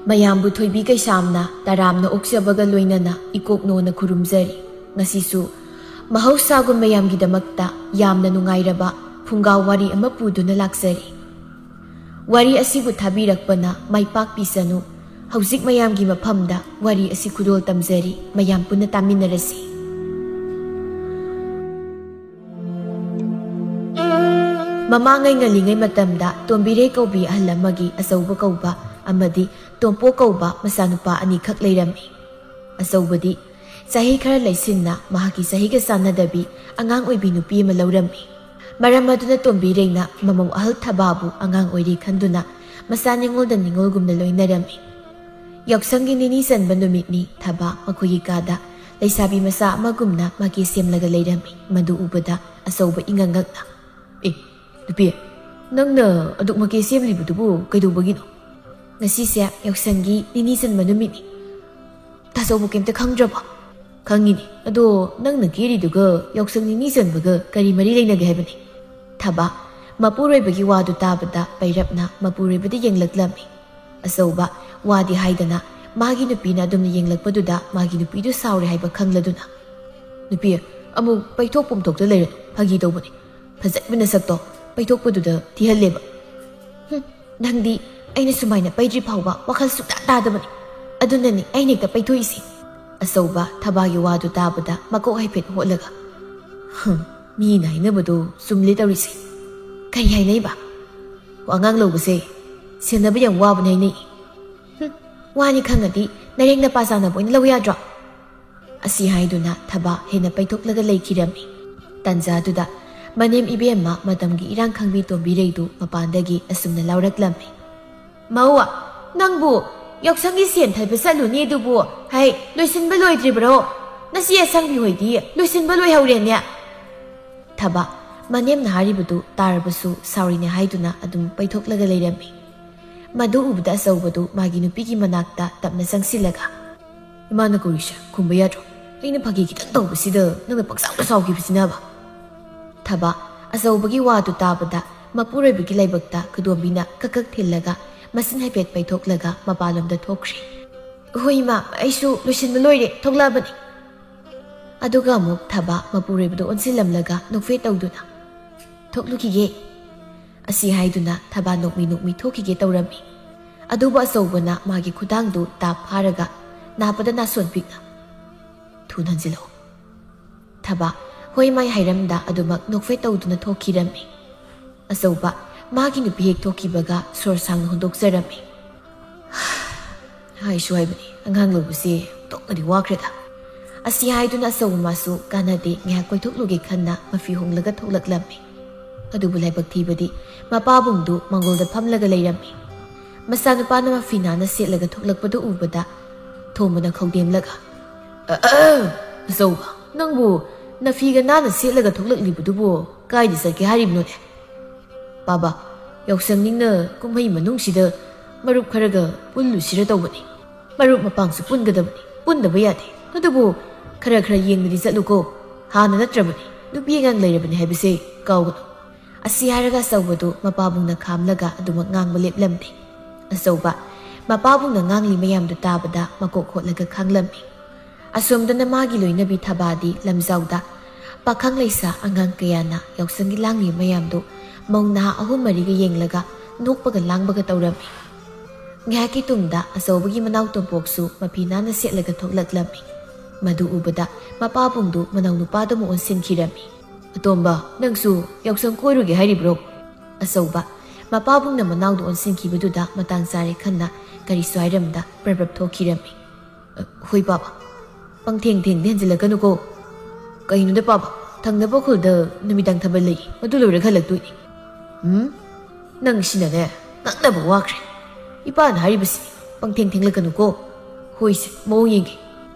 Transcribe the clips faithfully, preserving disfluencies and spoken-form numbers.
ꯃꯌꯥꯝꯕꯨ ꯊꯣꯏꯕꯤ ꯀꯩꯁꯥꯝꯅ ꯇꯔꯥꯝꯅ ꯑꯣꯛꯆꯕꯒ ꯂꯣꯏꯅꯅ ꯏꯀꯣꯛꯅꯣꯅ ꯈꯨꯔꯨꯝꯖꯔꯤ꯫ ꯉꯁꯤꯁꯨ ꯃꯍꯧꯁꯥꯒꯨꯝ ꯃꯌꯥꯝꯒꯤꯗꯃꯛꯇ ꯌꯥꯝꯅ ꯅꯨꯡꯉꯥꯏꯔꯕ ꯐꯨꯡꯒꯥ ꯋꯥꯔꯤ ꯑꯃ ꯄꯨꯗꯨꯅ ꯂꯥꯛꯆꯔꯤ꯫ ꯋꯥꯔꯤ ꯑꯁꯤꯕꯨ ꯊꯥꯕꯤꯔꯛꯄꯅ ꯃꯥꯏ ꯄꯥꯛꯄꯤꯁꯅꯨ꯫ ꯍꯧꯖꯤꯛ ꯃꯌꯥꯝꯒꯤ ꯃꯐꯝꯗ ꯋꯥꯔꯤ ꯑꯁꯤ ꯈꯨꯗꯣꯜ ꯇꯝꯖꯔꯤ, ꯃꯌꯥꯝ ꯄꯨꯟꯅ ꯇꯥꯃꯤꯟꯅꯔꯁꯤ꯫ ꯃꯃꯥꯡꯉꯩ ꯉꯜꯂꯤꯉꯩ ꯃꯇꯝꯗ ꯇꯣꯝꯕꯤꯔꯩ ꯀꯧꯕꯤ ꯑꯍꯜ ꯑꯃꯒꯤ ꯑꯆꯧꯕ ꯀꯧꯕ ꯑꯃꯗꯤ ꯇꯣꯝꯄꯣꯛ ꯀꯧꯕ ꯃꯆꯥꯅꯨꯄꯥ ꯑꯅꯤꯈꯛ ꯂꯩꯔꯝꯃꯤ꯫ ꯑꯆꯧꯕꯗꯤ ꯆꯍꯤ ꯈꯔ ꯂꯩꯁꯤꯟꯅ ꯃꯍꯥꯛꯀꯤ ꯆꯍꯤꯒ ꯆꯥꯟꯅꯗꯕꯤ ꯑꯉꯥꯡ ꯑꯣꯏꯕꯤ ꯅꯨꯄꯤ ꯑꯃ ꯂꯧꯔꯝꯃꯤ꯫ ꯃꯔꯝ ꯑꯗꯨꯅ ꯇꯣꯝꯕꯤꯔꯩꯅ ꯃꯃꯧ ꯑꯍꯜ ꯊꯕꯥꯕꯨ ꯑꯉꯥꯡ ꯑꯣꯏꯔꯤ ꯈꯟꯗꯨꯅ ꯃꯆꯥ ꯅꯤꯉꯣꯜꯗ ꯅꯤꯉꯣꯜꯒꯨꯝꯅ ꯂꯣꯏꯅꯔꯝꯃꯤ꯫ ꯌꯥꯎꯁꯪꯒꯤ ꯅꯤꯅꯤ ꯆꯟꯕ ꯅꯨꯃꯤꯠꯅꯤ꯫ ꯊꯕꯥ ꯃꯈꯣꯏꯒꯤ ꯀꯥꯗ ꯂꯩꯁꯥꯕꯤ ꯃꯆꯥ ꯑꯃꯒꯨꯝꯅ ꯃꯀꯦ ꯁꯦꯝꯂꯒ ꯂꯩꯔꯝꯃꯤ꯫ ꯃꯗꯨ ꯎꯕꯗ ꯑꯆꯧꯕ ꯏꯉꯛ ꯉꯛꯅ, "ꯑꯦ, ꯅꯨꯄꯤ, ꯅꯪꯅ ꯑꯗꯨꯛ ꯃꯀꯦ ꯁꯦꯝꯂꯤꯕꯗꯨꯕꯨ ꯀꯩꯗꯧꯕꯒꯤꯅꯣ?" "ꯉꯁꯤꯁꯦ ꯌꯥꯎꯁꯪꯒꯤ ꯅꯤꯅꯤ ꯆꯟꯕ ꯅꯨꯃꯤꯠꯅꯤ꯫ ꯇꯥꯆꯧꯕꯨ ꯀꯩꯝꯇ ꯈꯪꯗ꯭ꯔꯕꯣ?" "ꯈꯪꯉꯤꯅꯦ, ꯑꯗꯣ ꯅꯪꯅ ꯀꯦꯔꯤꯗꯨꯒ ꯌꯥꯎꯁꯪ ꯅꯤꯅꯤ ꯆꯟꯕꯒ ꯀꯔꯤ ꯃꯔꯤ ꯂꯩꯅꯒꯦ ꯍꯥꯏꯕꯅꯤ?" ꯊꯕꯥ ꯃꯄꯨꯔꯣꯏꯕꯒꯤ ꯋꯥꯗꯨ ꯇꯥꯕꯗ ꯄꯩꯔꯞꯅ ꯃꯄꯨꯔꯣꯏꯕꯗ ꯌꯦꯡꯂꯛꯂꯝꯃꯤ꯫ ꯑꯆꯧꯕ ꯋꯥꯗꯤ ꯍꯥꯏꯗꯅ ꯃꯥꯒꯤ ꯅꯨꯄꯤꯅ ꯑꯗꯨꯝꯅ ꯌꯦꯡꯂꯛꯄꯗꯨꯗ ꯃꯥꯒꯤ ꯅꯨꯄꯤꯗꯨ ꯁꯥꯎꯔꯦ ꯍꯥꯏꯕ ꯈꯪꯂꯗꯨꯅ, "ꯅꯨꯄꯤ, ꯑꯃꯨꯛ ꯄꯩꯊꯣꯛ ꯄꯨꯝꯊꯣꯛꯇ ꯂꯩꯔꯅꯨ, ꯐꯥꯒꯤ ꯇꯧꯕꯅꯤ꯫ ꯐꯖꯕ ꯅꯁꯛꯇꯣ ꯄꯩꯊꯣꯛꯄꯗꯨꯗ ꯊꯤꯍꯜꯂꯦꯕ꯫ ꯍꯨꯝ, ꯅꯪꯗꯤ ꯑꯩꯅ ꯁꯨꯃꯥꯏꯅ ꯄꯩꯗ꯭ꯔꯤ ꯐꯥꯎꯕ ꯋꯥꯈꯜ ꯁꯨꯛꯇꯥ ꯇꯥꯗꯕꯅꯤ꯫ ꯑꯗꯨꯅꯅꯤ ꯑꯩꯅ ꯍꯦꯛꯇ ꯄꯩꯊꯣꯛꯏꯁꯦ꯫" ꯑꯆꯧꯕ ꯊꯕꯥꯒꯤ ꯋꯥꯗꯨ ꯇꯥꯕꯗ ꯃꯀꯣꯛ ꯍꯥꯏꯐꯦꯠ ꯍꯣꯠꯂꯒ, "ꯍꯨꯝ, ꯃꯤꯅ ꯍꯥꯏꯅꯕꯗꯣ ꯆꯨꯝꯂꯦ ꯇꯧꯔꯤꯁꯦ꯫ ꯀꯔꯤ ꯍꯥꯏꯅꯩꯕ? ꯑꯉꯥꯡ ꯂꯧꯕꯁꯦ ꯁꯦꯟꯅꯕ ꯌꯥꯝ ꯋꯥꯕꯅꯦ ꯍꯥꯏꯅꯩ꯫ ꯍꯨꯝ, ꯋꯥꯅꯤ ꯈꯪꯉꯗꯤ ꯅꯔꯦꯡ ꯅꯄꯥ ꯆꯥꯅꯕ ꯑꯣꯏꯅ ꯂꯧ ꯌꯥꯗ꯭ꯔꯣ?" ꯑꯁꯤ ꯍꯥꯏꯗꯨꯅ ꯊꯕꯥ ꯍꯦꯟꯅ ꯄꯩꯊꯣꯛꯂꯒ ꯂꯩꯈꯤꯔꯝꯃꯤ꯫ ꯇꯟꯖꯥꯗꯨꯗ ꯃꯅꯦꯝ ꯏꯕꯦꯝꯃ ꯃꯇꯝꯒꯤ ꯏꯔꯥꯡ ꯈꯪꯕꯤ ꯇꯣꯝꯕꯤꯔꯩꯗꯨ ꯃꯄꯥꯟꯗꯒꯤ ꯑꯁꯨꯝꯅ ꯂꯥꯎꯔꯛꯂꯝꯃꯤ, "ꯃꯧ, ꯅꯪꯕꯨ ꯌꯥꯎꯁꯪꯒꯤ ꯁꯦꯟ ꯊꯩꯕ ꯆꯠꯂꯨꯅꯤ ꯑꯗꯨꯕꯨ, ꯍꯥꯏ, ꯂꯣꯏꯁꯤꯟꯕ ꯂꯣꯏꯗ꯭ꯔꯤꯕ꯭ꯔꯣ? ꯅꯆꯦ ꯑꯁꯪꯕꯤ ꯍꯣꯏꯗꯤ ꯂꯣꯏꯁꯤꯟꯕ ꯂꯣꯏꯍꯧꯔꯦꯅꯦ?" ꯊꯕꯥ ꯃꯅꯦꯝꯅ ꯍꯥꯏꯔꯤꯕꯗꯨ ꯇꯥꯔꯕꯁꯨ ꯁꯥꯎꯔꯤꯅꯦ ꯍꯥꯏꯗꯨꯅ ꯑꯗꯨꯝ ꯄꯩꯊꯣꯛꯂꯒ ꯂꯩꯔꯝꯃꯤ꯫ ꯃꯗꯨ ꯎꯕꯗ ꯑꯆꯧꯕꯗꯨ ꯃꯥꯒꯤ ꯅꯨꯄꯤꯒꯤ ꯃꯅꯥꯛꯇ ꯇꯞꯅ ꯆꯪꯁꯤꯜꯂꯒ, "ꯏꯃꯥꯅ ꯀꯧꯔꯤꯁꯦ ꯈꯨꯝꯕ ꯌꯥꯗ꯭ꯔꯣ? ꯑꯩꯅ ꯐꯥꯒꯤ ꯈꯤꯇꯪ ꯇꯧꯕꯁꯤꯗ ꯅꯪꯅ ꯄꯪꯁꯥꯎꯗ ꯁꯥꯎꯈꯤꯕꯁꯤꯅꯕ?" ꯊꯕꯥ ꯑꯆꯧꯕꯒꯤ ꯋꯥꯗꯨ ꯇꯥꯕꯗ ꯃꯄꯨꯔꯣꯏꯕꯒꯤ ꯂꯥꯏꯕꯛꯇ ꯈꯨꯗꯣꯝꯕꯤꯅ ꯀꯛ ꯀꯛ ꯊꯤꯜꯂꯒ ꯃꯆꯤꯟ ꯍꯥꯏꯐꯦꯠ ꯄꯩꯊꯣꯛꯂꯒ ꯃꯄꯥꯟꯂꯣꯝꯗ ꯊꯣꯛꯈ꯭ꯔꯦ꯫ "ꯍꯣꯏ ꯏꯃꯥ, ꯑꯩꯁꯨ ꯂꯣꯏꯁꯤꯟꯕ ꯂꯣꯏꯔꯦ, ꯊꯣꯛꯂꯛꯑꯕꯅꯤ"꯫ ꯑꯗꯨꯒ ꯑꯃꯨꯛ ꯊꯕꯥ ꯃꯄꯨꯔꯣꯏꯕꯗ ꯑꯣꯟꯁꯤꯜꯂꯝꯂꯒ ꯅꯣꯛꯐꯦꯠ ꯇꯧꯗꯨꯅ, "ꯊꯣꯛꯂꯨꯈꯤꯒꯦ" ꯑꯁꯤ ꯍꯥꯏꯗꯨꯅ ꯊꯕꯥ ꯅꯣꯛꯃꯤ ꯅꯣꯛꯃꯤ ꯊꯣꯛꯈꯤꯒꯦ ꯇꯧꯔꯝꯃꯤ꯫ ꯑꯗꯨꯕꯨ ꯑꯆꯧꯕꯅ ꯃꯥꯒꯤ ꯈꯨꯗꯥꯡꯗꯨ ꯇꯥꯞ ꯐꯥꯔꯒ ꯅꯥꯞꯄꯗ ꯅꯥꯁꯣꯟ ꯄꯤꯛꯅ, "ꯊꯨꯅ ꯍꯟꯖꯤꯜꯂꯛꯎ"꯫ ꯊꯕꯥ ꯍꯣꯏ ꯃꯥꯏ ꯍꯥꯏꯔꯝꯗ ꯑꯗꯨꯃꯛ ꯅꯣꯛꯐꯦꯠ ꯇꯧꯗꯨꯅ ꯊꯣꯛꯈꯤꯔꯝꯃꯤ꯫ ꯑꯆꯧꯕ ꯃꯥꯒꯤ ꯅꯨꯄꯤ ꯍꯦꯛ ꯊꯣꯛꯈꯤꯕꯒ ꯁꯣꯔ ꯁꯥꯡꯅ ꯍꯣꯟꯗꯣꯛꯆꯔꯝꯃꯤ꯫ "ꯍꯥꯏꯁꯨ ꯍꯥꯏꯕꯅꯤ, ꯑꯉꯥꯡ ꯂꯧꯕꯁꯦ ꯑꯣꯟꯊꯣꯛꯅꯗꯤ ꯋꯥꯈ꯭ꯔꯦꯗ"꯫ ꯑꯁꯤ ꯍꯥꯏꯗꯨꯅ ꯑꯆꯧꯕ ꯃꯥꯁꯨ ꯀꯥꯟꯅꯗꯦ, ꯉꯥꯏꯍꯥꯛ ꯀꯣꯏꯊꯣꯛꯂꯨꯒꯦ ꯈꯟꯅ ꯃꯐꯤ ꯍꯣꯡꯂꯒ ꯊꯣꯛꯂꯛꯂꯝꯃꯤ꯫ ꯑꯗꯨꯕꯨ ꯂꯥꯏꯕꯛ ꯊꯤꯕꯗꯤ ꯃꯄꯥꯕꯨꯡꯗꯨ ꯃꯪꯒꯣꯜꯗ ꯐꯝꯂꯒ ꯂꯩꯔꯝꯃꯤ꯫ ꯃꯆꯥꯅꯨꯄꯥꯅ ꯃꯐꯤ ꯅꯥꯟꯅ ꯁꯦꯠꯂꯒ ꯊꯣꯛꯂꯛꯄꯗꯨ ꯎꯕꯗ ꯊꯣꯝꯕꯅ ꯈꯧꯗꯦꯝꯂꯒ, "ꯑ, ꯑ, ꯑꯆꯧꯕ, ꯅꯪꯕꯨ ꯅꯐꯤꯒ ꯅꯥꯟꯅ ꯁꯦꯠꯂꯒ ꯊꯣꯛꯂꯛꯂꯤꯕꯗꯨꯕꯨ ꯀꯥꯏꯗ ꯆꯠꯀꯦ ꯍꯥꯏꯔꯤꯕꯅꯣꯅꯦ?" "ꯄꯥꯕ, ꯌꯥꯎꯁꯪ ꯅꯤꯡꯅ ꯀꯨꯝꯍꯩ ꯃꯅꯨꯡꯁꯤꯗ ꯃꯔꯨꯞ ꯈꯔꯒ ꯄꯨꯜꯂꯨꯁꯤꯔ ꯇꯧꯕꯅꯤ꯫ ꯃꯔꯨꯞ ꯃꯄꯥꯡꯁꯨ ꯄꯨꯟꯒꯗꯕꯅꯤ, ꯄꯨꯟꯗꯕ ꯌꯥꯗꯦ꯫ ꯑꯗꯨꯕꯨ ꯈꯔ ꯈꯔ ꯌꯦꯡꯅꯗꯤ ꯆꯠꯂꯨꯀꯣ꯫ ꯍꯥꯟꯅ ꯅꯠꯇ꯭ꯔꯕꯅꯤ, ꯅꯨꯄꯤ ꯑꯉꯥꯡ ꯂꯩꯔꯕꯅꯤ ꯍꯥꯏꯕꯁꯦ ꯀꯥꯎꯒꯅꯨ"꯫ ꯑꯁꯤ ꯍꯥꯏꯔꯒ ꯑꯆꯧꯕꯗꯨ ꯃꯄꯥꯕꯨꯡꯅ ꯈꯥꯝꯂꯒ ꯑꯗꯨꯃꯛ ꯉꯥꯡꯕ ꯂꯦꯞꯂꯝꯗꯦ꯫ ꯑꯆꯧꯕ ꯃꯄꯥꯕꯨꯡꯅ ꯉꯥꯡꯂꯤ ꯃꯌꯥꯝꯗꯨ ꯇꯥꯕꯗ ꯃꯀꯣꯛ ꯍꯣꯠꯂꯒ ꯈꯥꯡꯂꯝꯃꯤ꯫ ꯑꯁꯣꯝꯗꯅ ꯃꯥꯒꯤ ꯂꯣꯏꯅꯕꯤ ꯊꯕꯥꯗꯤ ꯂꯝꯖꯥꯎꯗ ꯄꯥꯈꯪ ꯂꯩꯁꯥ ꯑꯉꯥꯡ ꯀꯌꯥꯅ ꯌꯥꯎꯁꯪꯒꯤ ꯂꯥꯡꯂꯤ ꯃꯌꯥꯝꯗꯨ ꯃꯧ ꯅꯍꯥ ꯑꯍꯨꯝ ꯃꯔꯤꯒ ꯌꯦꯡꯂꯒ ꯅꯣꯛꯄꯒ ꯂꯥꯡꯕꯒ ꯇꯧꯔꯝꯃꯤ꯫ ꯉꯥꯏꯍꯥꯛꯀꯤ ꯇꯨꯡꯗ ꯑꯆꯧꯕꯒꯤ ꯃꯅꯥꯎ ꯇꯣꯝꯄꯣꯛꯁꯨ ꯃꯐꯤ ꯅꯥꯟꯅ ꯁꯦꯠꯂꯒ ꯊꯣꯛꯂꯛꯂꯝꯃꯤ꯫ ꯃꯗꯨ ꯎꯕꯗ ꯃꯄꯥꯕꯨꯡꯗꯨ ꯃꯅꯥꯎ ꯅꯨꯄꯥꯗꯨꯃ ꯑꯣꯟꯁꯤꯟꯈꯤꯔꯝꯃꯤ꯫ "ꯑꯇꯣꯝꯕ, ꯅꯪꯁꯨ ꯌꯥꯎꯁꯪ ꯀꯣꯏꯔꯨꯒꯦ ꯍꯥꯏꯔꯤꯕ꯭ꯔꯣ?" ꯑꯆꯧꯕ ꯃꯄꯥꯕꯨꯡꯅ ꯃꯅꯥꯎꯗꯨ ꯑꯣꯟꯁꯤꯟꯈꯤꯕꯗꯨꯗ ꯃꯇꯥꯡ ꯆꯥꯔꯦ ꯈꯟꯅ ꯀꯔꯤꯁꯨ ꯍꯥꯏꯔꯝꯗ ꯄ꯭ꯔꯞ ꯄ꯭ꯔꯞ ꯊꯣꯛꯈꯤꯔꯝꯃꯤ꯫ "ꯑ, ꯍꯣꯏ ꯄꯥꯕ, ꯄꯪꯊꯦꯡ ꯊꯦꯡꯗꯤ ꯍꯟꯖꯤꯜꯂꯛꯀꯅꯨꯀꯣ"꯫ "ꯀꯩꯅꯣꯗ ꯄꯥꯕ, ꯊꯪꯅꯕ ꯈꯨꯜꯗ ꯅꯨꯃꯤꯗꯥꯡ ꯊꯥꯕꯜ ꯂꯩ, ꯃꯗꯨ ꯂꯣꯏꯔꯒ ꯍꯜꯂꯛꯇꯣꯏꯅꯤ"꯫ "ꯎꯝ, ꯅꯪꯁꯤꯅꯅꯦ, ꯉꯛꯅꯕ ꯋꯥꯈ꯭ꯔꯦ꯫ ꯏꯄꯥꯅ ꯍꯥꯏꯔꯤꯕꯁꯤ ꯄꯪꯊꯦꯡ ꯊꯦꯡꯂꯛꯀꯅꯨꯀꯣ"꯫ "ꯍꯣꯏꯁꯦ, ꯃꯑꯣꯡ ꯌꯦꯡꯒꯦ"꯫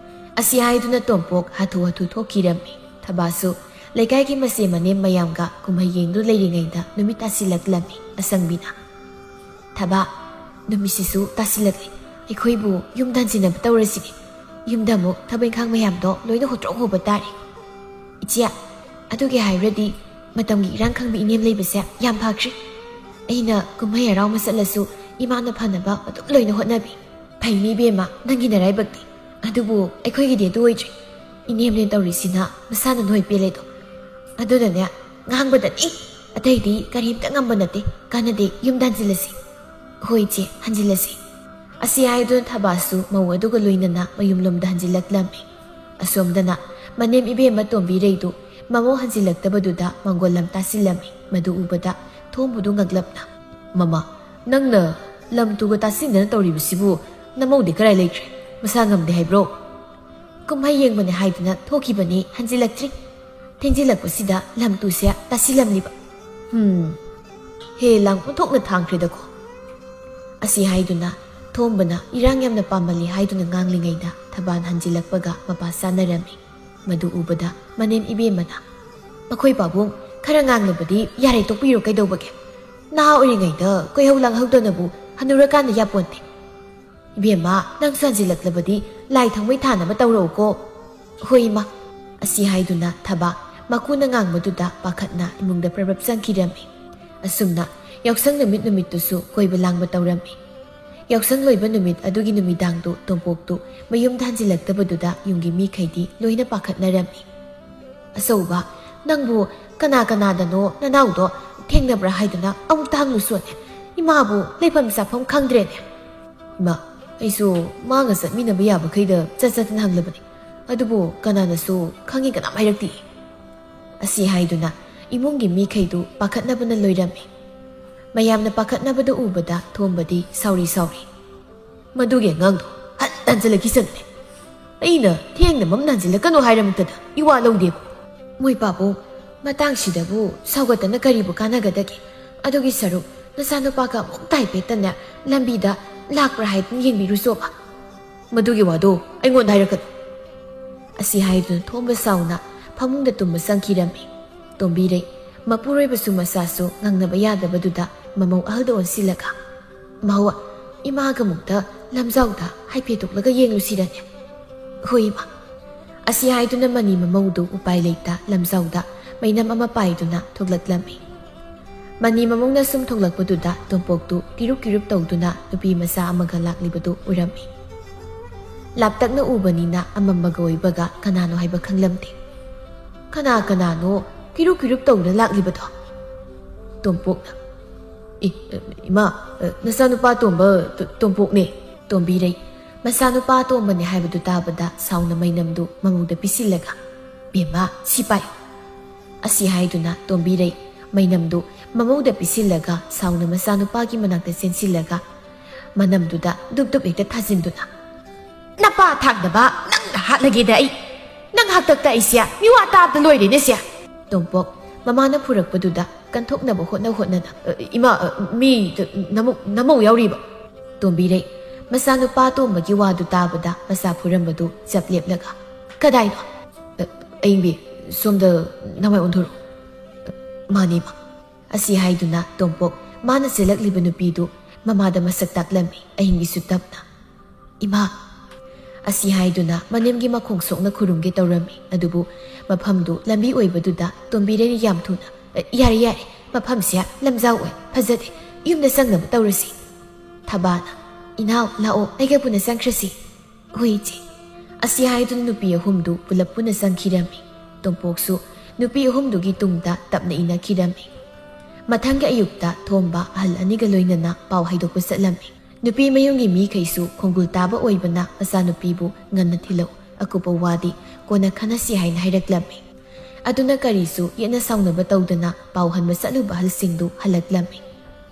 ꯑꯁꯤ ꯍꯥꯏꯗꯨꯅ ꯇꯣꯝꯄꯣꯛ ꯍꯥꯊꯨ ꯍꯥꯊꯨ ꯊꯣꯛꯈꯤꯔꯝꯃꯤ꯫ ꯊꯕꯥꯁꯨ ꯂꯩꯀꯥꯏꯒꯤ ꯃꯆꯦ ꯃꯅꯦꯝ ꯃꯌꯥꯝꯒ ꯀꯨꯝꯍꯩ ꯌꯦꯡꯗꯨ ꯂꯩꯔꯤꯉꯩꯗ ꯅꯨꯃꯤꯠ ꯇꯥꯁꯤꯜꯂꯛꯂꯝꯃꯤ꯫ ꯑꯁꯪꯕꯤꯅ, "ꯊꯕꯥ, ꯅꯨꯃꯤꯠꯁꯤꯁꯨ ꯇꯥꯁꯤꯜꯂꯛꯂꯦ꯫ ꯑꯩꯈꯣꯏꯕꯨ ꯌꯨꯝꯗ ꯍꯟꯖꯤꯟꯅꯕ ꯇꯧꯔꯁꯤꯅꯦ꯫ ꯌꯨꯝꯗ ꯑꯃꯨꯛ ꯊꯕꯛ ꯏꯪꯈꯥꯡ ꯃꯌꯥꯝꯗꯣ ꯂꯣꯏꯅ ꯍꯣꯠꯇ꯭ꯔꯣꯛ ꯍꯣꯕ ꯇꯥꯔꯦ"꯫ "ꯏꯆꯦ, ꯑꯗꯨꯒꯤ ꯍꯥꯏꯔꯨꯔꯗꯤ ꯃꯇꯝꯒꯤ ꯏꯔꯥꯡ ꯈꯪꯕꯤ ꯏꯅꯦꯝ ꯂꯩꯕꯁꯦ ꯌꯥꯝ ꯐꯈ꯭ꯔꯦ꯫ ꯑꯩꯅ ꯀꯨꯝꯍꯩ ꯍꯔꯥꯎ ꯑꯃ ꯆꯠꯂꯁꯨ ꯏꯃꯥꯅ ꯐꯅꯕ ꯑꯗꯨꯝ ꯂꯣꯏꯅ ꯍꯣꯠꯅꯕꯤ꯫ ꯐꯩꯅꯤ ꯏꯕꯦꯝꯃ, ꯅꯪꯒꯤ ꯅꯔꯥꯏꯕꯛꯇꯤ꯫ ꯑꯗꯨꯕꯨ ꯑꯩꯈꯣꯏꯒꯤꯗꯤ ꯑꯗꯨ ꯑꯣꯏꯗ꯭ꯔꯦ꯫ ꯏꯅꯦꯝꯅꯦ ꯇꯧꯔꯤꯁꯤꯅ ꯃꯁꯥꯅ ꯅꯣꯏ ꯄꯦꯜꯂꯦꯗꯣ꯫ ꯑꯗꯨꯅꯅꯦ, ꯉꯥꯡꯕꯗꯅꯤ꯫ ꯑꯇꯩꯗꯤ ꯀꯔꯤꯝꯇ ꯉꯝꯕ ꯅꯠꯇꯦ꯫ ꯀꯥꯟꯅꯗꯦ, ꯌꯨꯝꯗ ꯍꯟꯖꯤꯜꯂꯁꯤ꯫ ꯍꯣꯏ ꯏꯆꯦ, ꯍꯟꯖꯤꯜꯂꯁꯤ꯫ ꯑꯁꯤ ꯍꯥꯏꯗꯨꯅ ꯊꯕꯥꯁꯨ ꯃꯧ ꯑꯗꯨꯒ ꯂꯣꯏꯅꯅ ꯃꯌꯨꯝꯂꯣꯝꯗ ꯍꯟꯖꯤꯜꯂꯛꯂꯝꯃꯤ꯫ ꯑꯁꯣꯝꯗꯅ ꯃꯅꯦꯝ ꯏꯕꯦꯝꯃ ꯇꯣꯝꯕꯤꯔꯩꯗꯨ ꯃꯃꯧ ꯍꯟꯖꯤꯜꯂꯛꯇꯕꯗꯨꯗ ꯃꯪꯒꯣꯜ ꯂꯝ ꯇꯥꯁꯤꯜꯂꯝꯃꯤ꯫ ꯃꯗꯨ ꯎꯕꯗ ꯊꯣꯝꯕꯨꯗꯨ ꯉꯛꯂꯞꯅ, "ꯃꯃꯥ, ꯅꯪꯅ ꯂꯝ ꯇꯨꯒ ꯇꯥꯁꯤꯟꯗꯅ ꯇꯧꯔꯤꯕꯁꯤꯕꯨ ꯅꯃꯧꯗꯤ ꯀꯔꯥꯏ ꯂꯩꯈ꯭ꯔꯦ? ꯃꯁꯥ ꯉꯝꯗꯦ ꯍꯥꯏꯕ꯭ꯔꯣ?" "ꯀꯨꯝꯍꯩ ꯌꯦꯡꯕꯅꯦ ꯍꯥꯏꯗꯨꯅ ꯊꯣꯛꯈꯤꯕꯅꯤ, ꯍꯟꯖꯤꯜꯂꯛꯇ꯭ꯔꯤ꯫ ꯊꯦꯡꯖꯤꯜꯂꯛꯄꯁꯤꯗ ꯂꯝ ꯇꯨꯁꯦ ꯇꯥꯁꯤꯜꯂꯝꯂꯤꯕ꯫ ꯍꯝ, ꯍꯦ ꯂꯥꯡ ꯑꯣꯟꯊꯣꯛꯅ ꯊꯥꯡꯈ꯭ꯔꯦꯗꯀꯣ!" ꯑꯁꯤ ꯍꯥꯏꯗꯨꯅ ꯊꯣꯝꯕꯅ ꯏꯔꯥꯡ ꯌꯥꯝꯅ ꯄꯥꯝꯃꯜꯂꯤ ꯍꯥꯏꯗꯨꯅ ꯉꯥꯡꯂꯤꯉꯩꯗ ꯊꯕꯥꯟ ꯍꯟꯖꯤꯜꯂꯛꯄꯒ ꯃꯄꯥ ꯆꯥꯅꯔꯝꯃꯤ꯫ ꯃꯗꯨ ꯎꯕꯗ ꯃꯅꯦꯝ ꯏꯕꯦꯝꯃꯅ, "ꯃꯈꯣꯏ ꯄꯥꯕꯨꯡ, ꯈꯔ ꯉꯥꯡꯂꯕꯗꯤ ꯌꯥꯔꯦ, ꯇꯣꯛꯄꯤꯔꯣ, ꯀꯩꯗꯧꯕꯒꯦ? ꯅꯍꯥ ꯑꯣꯏꯔꯤꯉꯩꯗ ꯀꯣꯏꯍꯧ ꯂꯥꯡꯍꯧꯗꯅꯕꯨ ꯍꯅꯨꯔꯀꯥꯟꯗ ꯌꯥꯄꯣꯟꯇꯦ꯫ ꯏꯕꯦꯝꯃ, ꯅꯪꯁꯨ ꯍꯟꯖꯤꯜꯂꯛꯂꯕꯗꯤ ꯂꯥꯏ ꯊꯥꯎꯃꯩ ꯊꯥꯅꯕ ꯇꯧꯔꯛꯎꯀꯣ꯫" "ꯍꯣꯏ ꯏꯃꯥ꯫" ꯑꯁꯤ ꯍꯥꯏꯗꯨꯅ ꯊꯕꯥ ꯃꯀꯨꯅ ꯉꯥꯡꯕꯗꯨꯗ ꯄꯥꯈꯠꯅ ꯏꯃꯨꯡꯗ ꯄ꯭ꯔꯞ ꯄ꯭ꯔꯞ ꯆꯪꯈꯤꯔꯝꯃꯤ꯫ ꯑꯁꯨꯝꯅ ꯌꯥꯎꯁꯪ ꯅꯨꯃꯤꯠ ꯅꯨꯃꯤꯠꯇꯨꯁꯨ ꯀꯣꯏꯕ ꯂꯥꯡꯕ ꯇꯧꯔꯝꯃꯤ꯫ ꯌꯥꯎꯁꯪ ꯂꯣꯏꯕ ꯅꯨꯃꯤꯠ ꯑꯗꯨꯒꯤ ꯅꯨꯃꯤꯗꯥꯡꯗꯨ ꯇꯣꯝꯄꯣꯛꯇꯨ ꯃꯌꯨꯝꯗ ꯍꯟꯖꯤꯜꯂꯛꯇꯕꯗꯨꯗ ꯌꯨꯝꯒꯤ ꯃꯤꯈꯩꯗꯤ ꯂꯣꯏꯅ ꯄꯥꯈꯠꯅꯔꯝꯃꯤ꯫ "ꯑꯆꯧꯕ, ꯅꯪꯕꯨ ꯀꯅꯥ ꯀꯅꯥꯗꯅꯣ ꯅꯅꯥꯎꯗꯣ ꯊꯦꯡꯅꯕ꯭ꯔꯥ ꯍꯥꯏꯗꯨꯅ ꯑꯃꯨꯛꯇ ꯍꯪꯂꯨꯁꯣꯅꯦ꯫ ꯏꯃꯥꯕꯨ ꯂꯩꯐꯝ ꯆꯥꯐꯝ ꯈꯪꯗ꯭ꯔꯦꯅꯦ꯫" "ꯏꯃꯥ, ꯑꯩꯁꯨ ꯃꯥꯒ ꯆꯠꯃꯤꯟꯅꯕ ꯌꯥꯕꯈꯩꯗ ꯆꯠ ꯆꯠꯇꯅ ꯍꯪꯂꯕꯅꯤ꯫ ꯑꯗꯨꯕꯨ ꯀꯅꯥꯅꯁꯨ ꯈꯪꯉꯤ ꯀꯅꯥꯝ ꯍꯥꯏꯔꯛꯇꯦ꯫" ꯑꯁꯤ ꯍꯥꯏꯗꯨꯅ ꯏꯃꯨꯡꯒꯤ ꯃꯤꯈꯩꯗꯨ ꯄꯥꯈꯠꯅꯕꯅ ꯂꯣꯏꯔꯝꯃꯤ꯫ ꯃꯌꯥꯝꯅ ꯄꯥꯈꯠꯅꯕꯗꯨ ꯎꯕꯗ ꯊꯣꯝꯕꯗꯤ ꯁꯥꯎꯔꯤ ꯁꯥꯎꯔꯤ, "ꯃꯗꯨꯒꯤ ꯑꯉꯥꯡꯗꯣ ꯍꯟ ꯍꯟꯖꯤꯜꯂꯛꯈꯤꯁꯅꯨꯅꯦ꯫ ꯑꯩꯅ ꯊꯦꯡꯅ ꯃꯝꯅ ꯍꯟꯖꯤꯜꯂꯛꯀꯅꯨ ꯍꯥꯏꯔꯃꯛꯇꯗ ꯏꯋꯥ ꯂꯧꯗꯦꯕ꯫" "ꯃꯣꯏ ꯄꯥꯕꯨꯡ, ꯃꯇꯥꯡꯁꯤꯗꯕꯨ ꯁꯥꯎꯒꯠꯇꯅ ꯀꯔꯤꯕꯨ ꯀꯥꯟꯅꯒꯗꯒꯦ? ꯑꯗꯨꯒꯤ ꯁꯔꯨꯛ ꯅꯆꯥꯅꯨꯄꯥꯒ ꯑꯃꯨꯛ ꯇꯥꯏꯐꯦꯠꯇꯅꯦ ꯂꯝꯕꯤꯗ ꯂꯥꯛꯄ꯭ꯔꯥ ꯍꯥꯏꯗꯨꯅ ꯌꯦꯡꯕꯤꯔꯨꯆꯣꯕ꯫" "ꯃꯗꯨꯒꯤ ꯋꯥꯗꯣ ꯑꯩꯉꯣꯟꯗ ꯍꯥꯏꯔꯛꯀꯅꯨ꯫" ꯑꯁꯤ ꯍꯥꯏꯗꯨꯅ ꯊꯣꯝꯕ ꯁꯥꯎꯅ ꯐꯃꯨꯡꯗ ꯇꯨꯝꯕ ꯆꯪꯈꯤꯔꯝꯃꯤ꯫ ꯇꯣꯝꯕꯤꯔꯩ ꯃꯄꯨꯔꯣꯏꯕꯁꯨ ꯃꯆꯥꯁꯨ ꯉꯥꯡꯅꯕ ꯌꯥꯗꯕꯗꯨꯗ ꯃꯃꯧ ꯑꯍꯜꯗ ꯑꯣꯟꯁꯤꯜꯂꯒ, "ꯃꯍꯧ, ꯏꯃꯥꯒ ꯑꯃꯨꯛꯇ ꯂꯝꯖꯥꯎꯗ ꯍꯥꯏꯐꯦꯠꯇꯣꯛꯂꯒ ꯌꯦꯡꯂꯨꯁꯤꯔꯅꯦ?" "ꯍꯣꯏ ꯏꯃꯥ꯫" ꯑꯁꯤ ꯍꯥꯏꯗꯨꯅ ꯃꯅꯤ ꯃꯃꯧꯗꯨ ꯎꯄꯥꯏ ꯂꯩꯇ ꯂꯝꯖꯥꯎꯗ ꯃꯩꯅꯝ ꯑꯃ ꯄꯥꯏꯗꯨꯅ ꯊꯣꯛꯂꯛꯂꯝꯃꯤ꯫ ꯃꯅꯤ ꯃꯃꯧꯅ ꯁꯨꯝ ꯊꯣꯛꯂꯛꯄꯗꯨꯗ ꯇꯣꯝꯄꯣꯛꯇꯨ ꯀꯤꯔꯨꯞ ꯀꯤꯔꯨꯞ ꯇꯧꯗꯨꯅ ꯅꯨꯄꯤ ꯃꯆꯥ ꯑꯃꯒ ꯂꯥꯛꯂꯤꯕꯗꯨ ꯎꯔꯝꯃꯤ꯫ ꯂꯥꯞꯇꯛꯅ ꯎꯕꯅꯤꯅ ꯑꯃꯝꯕꯒ ꯑꯣꯏꯕꯒ ꯀꯅꯥꯅꯣ ꯍꯥꯏꯕ ꯈꯪꯂꯝꯗꯦ꯫ "ꯀꯅꯥ ꯀꯅꯥꯅꯣ ꯀꯤꯔꯨꯞ ꯀꯤꯔꯨꯞ ꯇꯧꯗꯨꯅ ꯂꯥꯛꯂꯤꯕꯗꯣ?" ꯇꯣꯝꯄꯣꯛꯅ, "ꯏ, ꯏꯃꯥ, ꯅꯆꯥꯅꯨꯄꯥ ꯑꯇꯣꯝꯕ ꯇꯣ-, ꯇꯣꯝꯄꯣꯛꯅꯦ꯫" ꯇꯣꯝꯕꯤꯔꯩ ꯃꯆꯥꯅꯨꯄꯥ ꯑꯇꯣꯝꯕꯅꯦ ꯍꯥꯏꯕꯗꯨ ꯇꯥꯕꯗ ꯁꯥꯎꯅ ꯃꯩꯅꯝꯗꯨ ꯃꯃꯧꯗ ꯄꯤꯁꯤꯜꯂꯒ, "ꯕꯦꯝꯃ, ꯁꯤ ꯄꯥꯏ꯫" ꯑꯁꯤ ꯍꯥꯏꯗꯨꯅ ꯇꯣꯝꯕꯤꯔꯩ ꯃꯩꯅꯝꯗꯨ ꯃꯃꯧꯗ ꯄꯤꯁꯤꯜꯂꯒ ꯁꯥꯎꯅ ꯃꯆꯥꯅꯨꯄꯥꯒꯤ ꯃꯅꯥꯛꯇ ꯆꯦꯟꯁꯤꯜꯂꯒ ꯃꯅꯝꯗꯨꯗ ꯗꯨꯞ ꯗꯨꯞ ꯍꯦꯛꯇ ꯊꯥꯖꯤꯟꯗꯨꯅ, "ꯅꯄꯥ ꯊꯥꯛꯅꯕ ꯅꯪꯅ ꯍꯥꯠꯂꯒꯦꯗ ꯑꯩ! ꯅꯪ ꯍꯥꯛꯇꯛꯇ ꯑꯩꯁꯦ ꯃꯤꯋꯥ ꯇꯥꯕꯗ ꯂꯣꯏꯔꯦꯅꯦ ꯁꯦ!" ꯇꯣꯝꯄꯣꯛ ꯃꯃꯥꯅ ꯐꯨꯔꯛꯄꯗꯨꯗ ꯀꯟꯊꯣꯛꯅꯕ ꯍꯣꯠꯅ ꯍꯣꯠꯅꯅ, "ꯑ, ꯏꯃꯥ, ꯑ, ꯃꯤ, ꯅꯃꯧ, ꯅꯃꯧ ꯌꯥꯎꯔꯤꯕ?" ꯇꯣꯝꯕꯤꯔꯩ ꯃꯆꯥꯅꯨꯄꯥ ꯑꯇꯣꯝꯕꯒꯤ ꯋꯥꯗꯨ ꯇꯥꯕꯗ ꯃꯆꯥ ꯐꯨꯔꯝꯕꯗꯨ ꯆꯞ ꯂꯦꯞꯂꯒ, "ꯀꯗꯥꯏꯅꯣ?" "ꯑ, ꯑꯌꯤꯡꯕꯤ, ꯁꯣꯝꯗ ꯅꯃꯥꯏ ꯑꯣꯟꯊꯣꯔꯛꯎ꯫" "ꯑ, ꯃꯥꯅꯤ, ꯏꯃꯥ꯫" ꯑꯁꯤ ꯍꯥꯏꯗꯨꯅ ꯇꯣꯝꯄꯣꯛ ꯃꯥꯅ ꯆꯦꯜꯂꯛꯂꯤꯕ ꯅꯨꯄꯤꯗꯨ ꯃꯃꯥꯗ ꯃꯁꯛ ꯇꯥꯛꯂꯝꯃꯤ ꯑꯍꯤꯡꯒꯤꯁꯨ ꯇꯞꯅ꯫ "ꯏꯃꯥ!" ꯑꯁꯤ ꯍꯥꯏꯗꯨꯅ ꯃꯅꯦꯝꯒꯤ ꯃꯈꯣꯡ ꯁꯣꯛꯅ ꯈꯨꯔꯨꯝꯒꯦ ꯇꯧꯔꯝꯃꯤ꯫ ꯑꯗꯨꯕꯨ ꯃꯐꯝꯗꯨ ꯂꯝꯕꯤ ꯑꯣꯏꯕꯗꯨꯗ ꯇꯣꯝꯕꯤꯔꯩꯅ ꯌꯥꯝ ꯊꯨꯅ, "ꯑ, ꯌꯥꯔꯦ, ꯌꯥꯔꯦ, ꯃꯐꯝꯁꯦ ꯂꯝꯖꯥꯎ ꯑꯣꯏ, ꯐꯖꯗꯦ, ꯌꯨꯝꯗ ꯆꯪꯅꯕ ꯇꯧꯔꯁꯤ꯫" ꯊꯕꯥꯅ, "ꯏꯅꯥꯎ, ꯂꯥꯛꯑꯣ, ꯑꯩꯒ ꯄꯨꯟꯅ ꯆꯪꯈ꯭ꯔꯁꯤ꯫" "ꯍꯣꯏ, ꯏꯆꯦ꯫" ꯑꯁꯤ ꯍꯥꯏꯗꯨꯅ ꯅꯨꯄꯤ ꯑꯍꯨꯝꯗꯨ ꯄꯨꯂꯞ ꯄꯨꯟꯅ ꯆꯪꯈꯤꯔꯝꯃꯤ꯫ ꯇꯣꯝꯄꯣꯛꯁꯨ ꯅꯨꯄꯤ ꯑꯍꯨꯝꯗꯨꯒꯤ ꯇꯨꯡꯗ ꯇꯞꯅ ꯏꯟꯅꯈꯤꯔꯝꯃꯤ꯫ ꯃꯊꯪꯒꯤ ꯑꯌꯨꯛꯇ ꯊꯣꯝꯕ ꯑꯍꯜ ꯑꯅꯤꯒ ꯂꯣꯏꯅꯅ ꯄꯥꯎ ꯍꯥꯏꯗꯣꯛꯄ ꯆꯠꯂꯝꯃꯤ꯫ ꯅꯨꯄꯤ ꯃꯌꯨꯝꯒꯤ ꯃꯤꯈꯩꯁꯨ ꯈꯣꯡꯒꯨꯜ ꯇꯥꯕ ꯑꯣꯏꯕꯅ ꯃꯆꯥꯅꯨꯄꯤꯕꯨ ꯉꯟꯅ ꯊꯤꯜꯂꯛꯎ, ꯑꯀꯨꯞꯄ ꯋꯥꯗꯤ ꯀꯣꯟꯅ ꯈꯟꯅꯁꯤ ꯍꯥꯏꯅ ꯍꯥꯏꯔꯛꯂꯝꯃꯤ꯫ ꯑꯗꯨꯅ ꯀꯔꯤꯁꯨ ꯌꯦꯠꯅ ꯁꯥꯎꯅꯕ ꯇꯧꯗꯅ ꯄꯥꯎ ꯍꯟꯕ ꯆꯠꯂꯨꯕ ꯑꯍꯜꯁꯤꯡꯗꯨ ꯍꯜꯂꯛꯂꯝꯃꯤ꯫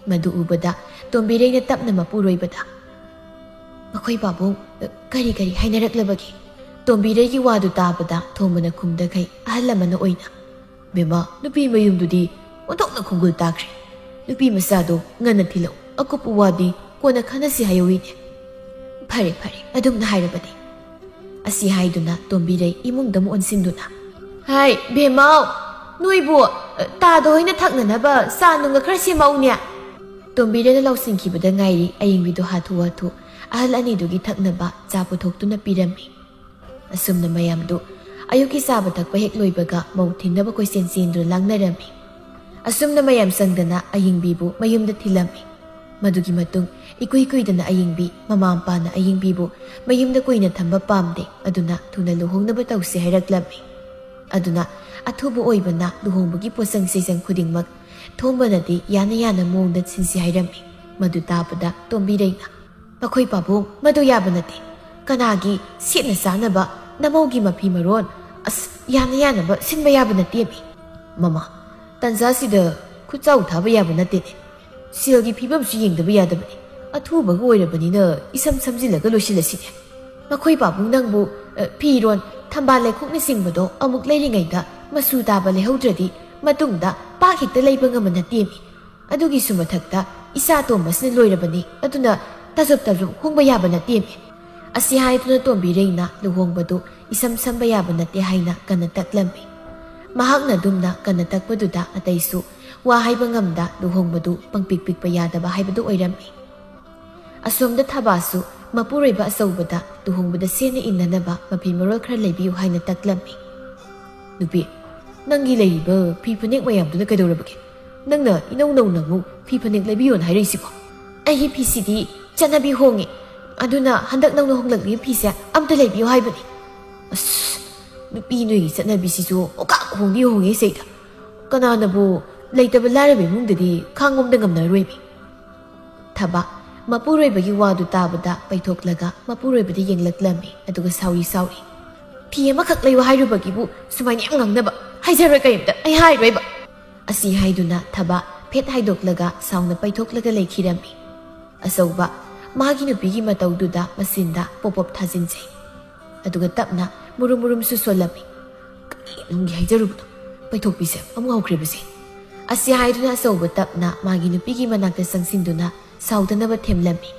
ꯃꯗꯨ ꯎꯕꯗ ꯇꯣꯝꯕꯤꯔꯩꯅ ꯇꯞꯅ ꯃꯄꯨꯔꯣꯏꯕꯗ, "ꯃꯈꯣꯏ ꯄꯥꯕꯨꯡ ꯀꯔꯤ ꯀꯔꯤ ꯍꯥꯏꯅꯔꯛꯂꯕꯒꯦ?" ꯇꯣꯝꯕꯤꯔꯩꯒꯤ ꯋꯥꯗꯨ ꯇꯥꯕꯗ ꯊꯣꯝꯕꯅ ꯈꯨꯝꯗꯈꯩ ꯑꯍꯜ ꯑꯃꯅ ꯑꯣꯏꯅ, "ꯕꯦꯝꯃ, ꯅꯨꯄꯤ ꯃꯌꯨꯝꯗꯨꯗꯤ ꯑꯣꯟꯊꯣꯛꯅ ꯈꯣꯡꯒꯨꯜ ꯇꯥꯈ꯭ꯔꯦ꯫ ꯅꯨꯄꯤ ꯃꯆꯥꯗꯣ ꯉꯟꯅ ꯊꯤꯜꯂꯛꯎ, ꯑꯀꯨꯞꯄ ꯋꯥꯗꯤ ꯀꯣꯟꯅ ꯈꯟꯅꯁꯤ ꯍꯥꯏꯌꯧꯏꯅꯦ꯫" "ꯐꯔꯦ, ꯐꯔꯦ, ꯑꯗꯨꯝꯅ ꯍꯥꯏꯔꯕꯗꯤ꯫" ꯑꯁꯤ ꯍꯥꯏꯗꯨꯅ ꯇꯣꯝꯕꯤꯔꯩ ꯏꯃꯨꯡꯗ ꯑꯃꯨꯛ ꯑꯣꯟꯁꯤꯟꯗꯨꯅ, "ꯍꯥꯏ, ꯕꯦꯝꯃꯧ, ꯅꯣꯏꯕꯨ, ꯑ, ꯇꯥꯗ ꯍꯣꯏꯅ ꯊꯛꯅꯅꯕ ꯆꯥ ꯅꯨꯡꯒ ꯈꯔ ꯁꯦꯝꯃꯛꯎꯅꯦ꯫" ꯇꯣꯝꯕꯤꯔꯩꯅ ꯂꯧꯁꯤꯟꯈꯤꯕꯗ ꯉꯥꯏꯔꯤ ꯑꯌꯤꯡꯕꯤꯗꯨ ꯍꯥꯊꯨ ꯍꯥꯊꯨ ꯑꯍꯜ ꯑꯅꯤꯗꯨꯒꯤ ꯊꯛꯅꯕ ꯆꯥ ꯄꯨꯊꯣꯛꯇꯨꯅ ꯄꯤꯔꯝꯃꯤ꯫ ꯑꯁꯨꯝꯅ ꯃꯌꯥꯝꯗꯨ ꯑꯌꯨꯛꯀꯤ ꯆꯥꯕ ꯊꯛꯄ ꯍꯦꯛ ꯂꯣꯏꯕꯒ ꯃꯧ ꯊꯤꯟꯅꯕ ꯀꯣꯏꯆꯦꯟ ꯆꯦꯟꯗꯨꯅ ꯂꯥꯡꯅꯔꯝꯃꯤ꯫ ꯑꯁꯨꯝꯅ ꯃꯌꯥꯝ ꯆꯪꯗꯅ ꯑꯌꯤꯡꯕꯤꯕꯨ ꯃꯌꯨꯝꯗ ꯊꯤꯜꯂꯝꯃꯤ꯫ ꯃꯗꯨꯒꯤ ꯃꯇꯨꯡ ꯏꯀꯨꯏ ꯀꯨꯏꯗꯅ ꯑꯌꯤꯡꯕꯤ ꯃꯃꯥ ꯃꯄꯥꯅ ꯑꯌꯤꯡꯕꯤꯕꯨ ꯃꯌꯨꯝꯗ ꯀꯨꯏꯅ ꯊꯝꯕ ꯄꯥꯝꯗꯦ, ꯑꯗꯨꯅ ꯊꯨꯅ ꯂꯨꯍꯣꯡꯅꯕ ꯇꯧꯁꯤ ꯍꯥꯏꯔꯛꯂꯝꯃꯤ꯫ ꯑꯗꯨꯅ ꯑꯊꯨꯕ ꯑꯣꯏꯕꯅ ꯂꯨꯍꯣꯡꯕꯒꯤ ꯄꯣꯠꯆꯪ ꯆꯩꯆꯪ ꯈꯨꯗꯤꯡꯃꯛ ꯊꯣꯝꯕꯅꯗꯤ ꯌꯥꯅ ꯌꯥꯅ ꯃꯑꯣꯡꯗ ꯁꯤꯟꯁꯤ ꯍꯥꯏꯔꯝꯃꯤ꯫ ꯃꯗꯨ ꯇꯥꯕꯗ ꯇꯣꯝꯕꯤꯔꯩꯅ, "ꯃꯈꯣꯏ ꯄꯥꯕꯨꯡ, ꯃꯗꯨ ꯌꯥꯕ ꯅꯠꯇꯦ꯫ ꯀꯅꯥꯒꯤ ꯁꯦꯠꯅ ꯆꯥꯅꯕ ꯅꯃꯧꯒꯤ ꯃꯐꯤ ꯃꯔꯣꯟ? ꯑꯁ, ꯌꯥꯅ ꯌꯥꯅꯕ ꯁꯤꯟꯕ ꯌꯥꯕ ꯅꯠꯇꯦꯃꯤ꯫" "ꯃꯃꯥ, ꯇꯟꯖꯥꯁꯤꯗ ꯈꯨꯠꯆꯥꯎ ꯊꯥꯕ ꯌꯥꯕ ꯅꯠꯇꯦꯅꯦ꯫ ꯁꯦꯜꯒꯤ ꯐꯤꯕꯝꯁꯨ ꯌꯦꯡꯗꯕ ꯌꯥꯗꯕꯅꯤ꯫ ꯑꯊꯨꯕꯒ ꯑꯣꯏꯔꯕꯅꯤꯅ ꯏꯁꯝ ꯁꯝꯖꯤꯜꯂꯒ ꯂꯣꯏꯁꯤꯜꯂꯁꯤꯅꯦ꯫ ꯃꯈꯣꯏ ꯄꯥꯕꯨꯡ ꯅꯪꯕꯨ, ꯑ, ꯐꯤꯔꯣꯟ, ꯊꯝꯕꯥꯜ ꯂꯩꯈꯣꯛꯅꯆꯤꯡꯕꯗꯣ ꯑꯃꯨꯛ ꯂꯩꯔꯤꯉꯩꯗ ꯃꯆꯨ ꯇꯥꯕ ꯂꯩꯍꯧꯗ꯭ꯔꯗꯤ ꯃꯇꯨꯡꯗ ꯄꯥꯛ ꯍꯦꯛꯇ ꯂꯩꯕ ꯉꯝꯕ ꯅꯠꯇꯦꯃꯤ꯫ ꯑꯗꯨꯒꯤꯁꯨ ꯃꯊꯛꯇ ꯏꯆꯥ ꯑꯇꯣꯝꯕꯁꯤꯅ ꯂꯣꯏꯔꯕꯅꯤ, ꯑꯗꯨꯅ ꯇꯥꯖꯣꯞ ꯇꯥꯖꯣꯞ ꯍꯣꯡꯕ ꯌꯥꯕ ꯅꯠꯇꯦꯃꯤ꯫" ꯑꯁꯤ ꯍꯥꯏꯗꯨꯅ ꯇꯣꯝꯕꯤꯔꯩꯅ ꯂꯨꯍꯣꯡꯕꯗꯨ ꯏꯁꯝ ꯁꯝꯕ ꯌꯥꯕ ꯅꯠꯇꯦ ꯍꯥꯏꯅ ꯀꯟꯅ ꯇꯛꯂꯝꯃꯤ꯫ ꯃꯍꯥꯛꯅ ꯑꯗꯨꯝꯅ ꯀꯟꯅ ꯇꯛꯄꯗꯨꯗ ꯑꯇꯩꯁꯨ ꯋꯥ ꯍꯥꯏꯕ ꯉꯝꯗ ꯂꯨꯍꯣꯡꯕꯗꯨ ꯄꯪꯄꯤꯛ ꯄꯤꯛꯄ ꯌꯥꯗꯕ ꯍꯥꯏꯕꯗꯨ ꯑꯣꯏꯔꯝꯃꯤ꯫ ꯑꯁꯣꯝꯗ ꯊꯕꯥꯁꯨ ꯃꯄꯨꯔꯣꯏꯕ ꯑꯆꯧꯕꯗ ꯂꯨꯍꯣꯡꯕꯗ ꯁꯦꯠꯅ ꯏꯟꯅꯅꯕ ꯃꯐꯤ ꯃꯔꯣꯜ ꯈꯔ ꯂꯩꯕꯤꯌꯨ ꯍꯥꯏꯅ ꯇꯛꯂꯝꯃꯤ꯫ "ꯅꯨꯄꯤ, ꯅꯪꯒꯤ ꯂꯩꯔꯤꯕ ꯐꯤ ꯐꯅꯦꯛ ꯃꯌꯥꯝꯗꯨꯅ ꯀꯩꯗꯧꯔꯕꯒꯦ? ꯅꯪꯅ ꯏꯅꯧ ꯅꯧꯅ ꯑꯃꯨꯛ ꯐꯤ ꯐꯅꯦꯛ ꯂꯩꯕꯤꯌꯣꯅ ꯍꯥꯏꯔꯛꯏꯁꯤꯕꯣ?" "ꯑꯩꯒꯤ ꯐꯤꯁꯤꯗꯤ ꯆꯠꯅꯕꯤ ꯍꯣꯡꯉꯤ, ꯑꯗꯨꯅ ꯍꯟꯗꯛ ꯅꯧꯅ ꯍꯣꯡꯂꯛꯂꯤꯕ ꯐꯤꯁꯦ ꯑꯝꯇ ꯂꯩꯕꯤꯌꯨ ꯍꯥꯏꯕꯅꯤ꯫" "ꯑꯁ, ꯅꯨꯄꯤ ꯅꯣꯏꯒꯤ ꯆꯠꯅꯕꯤꯁꯤꯁꯨ ꯑꯣꯀꯥꯛ ꯍꯣꯡꯗꯤ ꯍꯣꯡꯉꯦ ꯁꯩꯗ꯫ ꯀꯅꯥꯅꯕꯨ ꯂꯩꯇꯕ ꯂꯥꯏꯔꯕ ꯏꯃꯨꯡꯗꯗꯤ ꯈꯥꯡꯉꯣꯝꯗ ꯉꯝꯅꯔꯣꯏꯃꯤ꯫" ꯊꯕꯥ ꯃꯄꯨꯔꯣꯏꯕꯒꯤ ꯋꯥꯗꯨ ꯇꯥꯕꯗ ꯄꯩꯊꯣꯛꯂꯒ ꯃꯄꯨꯔꯣꯏꯕꯗ ꯌꯦꯡꯂꯛꯂꯝꯃꯤ, ꯑꯗꯨꯒ ꯁꯥꯎꯔꯤ ꯁꯥꯎꯔꯤ, "ꯐꯤ ꯑꯃꯈꯛ ꯂꯩꯌꯨ ꯍꯥꯏꯔꯨꯕꯒꯤꯕꯨ ꯁꯨꯃꯥꯏꯅ ꯌꯥꯝ ꯉꯥꯡꯅꯕ? ꯍꯥꯏꯖꯔꯣꯏ ꯀꯔꯤꯝꯇ, ꯑꯩ ꯍꯥꯏꯔꯣꯏꯕ꯫" ꯑꯁꯤ ꯍꯥꯏꯗꯨꯅ ꯊꯕꯥ ꯐꯦꯠ ꯍꯥꯏꯗꯣꯛꯂꯒ ꯁꯥꯎꯅ ꯄꯩꯊꯣꯛꯂꯒ ꯂꯩꯈꯤꯔꯝꯃꯤ꯫ ꯑꯆꯧꯕ ꯃꯥꯒꯤ ꯅꯨꯄꯤꯒꯤ ꯃꯇꯧꯗꯨꯗ ꯃꯆꯤꯟꯗ ꯄꯣꯞ ꯄꯣꯞ ꯊꯥꯖꯤꯟꯖꯩ꯫ ꯑꯗꯨꯒ ꯇꯞꯅ ꯃꯨꯔꯨꯝ ꯃꯨꯔꯨꯝꯁꯨ ꯁꯣꯜꯂꯝꯃꯤ꯫ "ꯀꯔꯤꯅꯣ ꯅꯪꯒꯤ ꯍꯥꯏꯖꯔꯨꯕꯗꯣ? ꯄꯩꯊꯣꯛꯄꯤꯁꯦ ꯑꯃꯨꯛ ꯍꯧꯈ꯭ꯔꯦꯕꯁꯦ꯫" ꯑꯁꯤ ꯍꯥꯏꯗꯨꯅ ꯑꯆꯧꯕ ꯇꯞꯅ ꯃꯥꯒꯤ ꯅꯨꯄꯤꯒꯤ ꯃꯅꯥꯛꯇ ꯆꯪꯁꯤꯟꯗꯨꯅ ꯁꯥꯎꯗꯅꯕ ꯊꯦꯝꯂꯝꯃꯤ꯫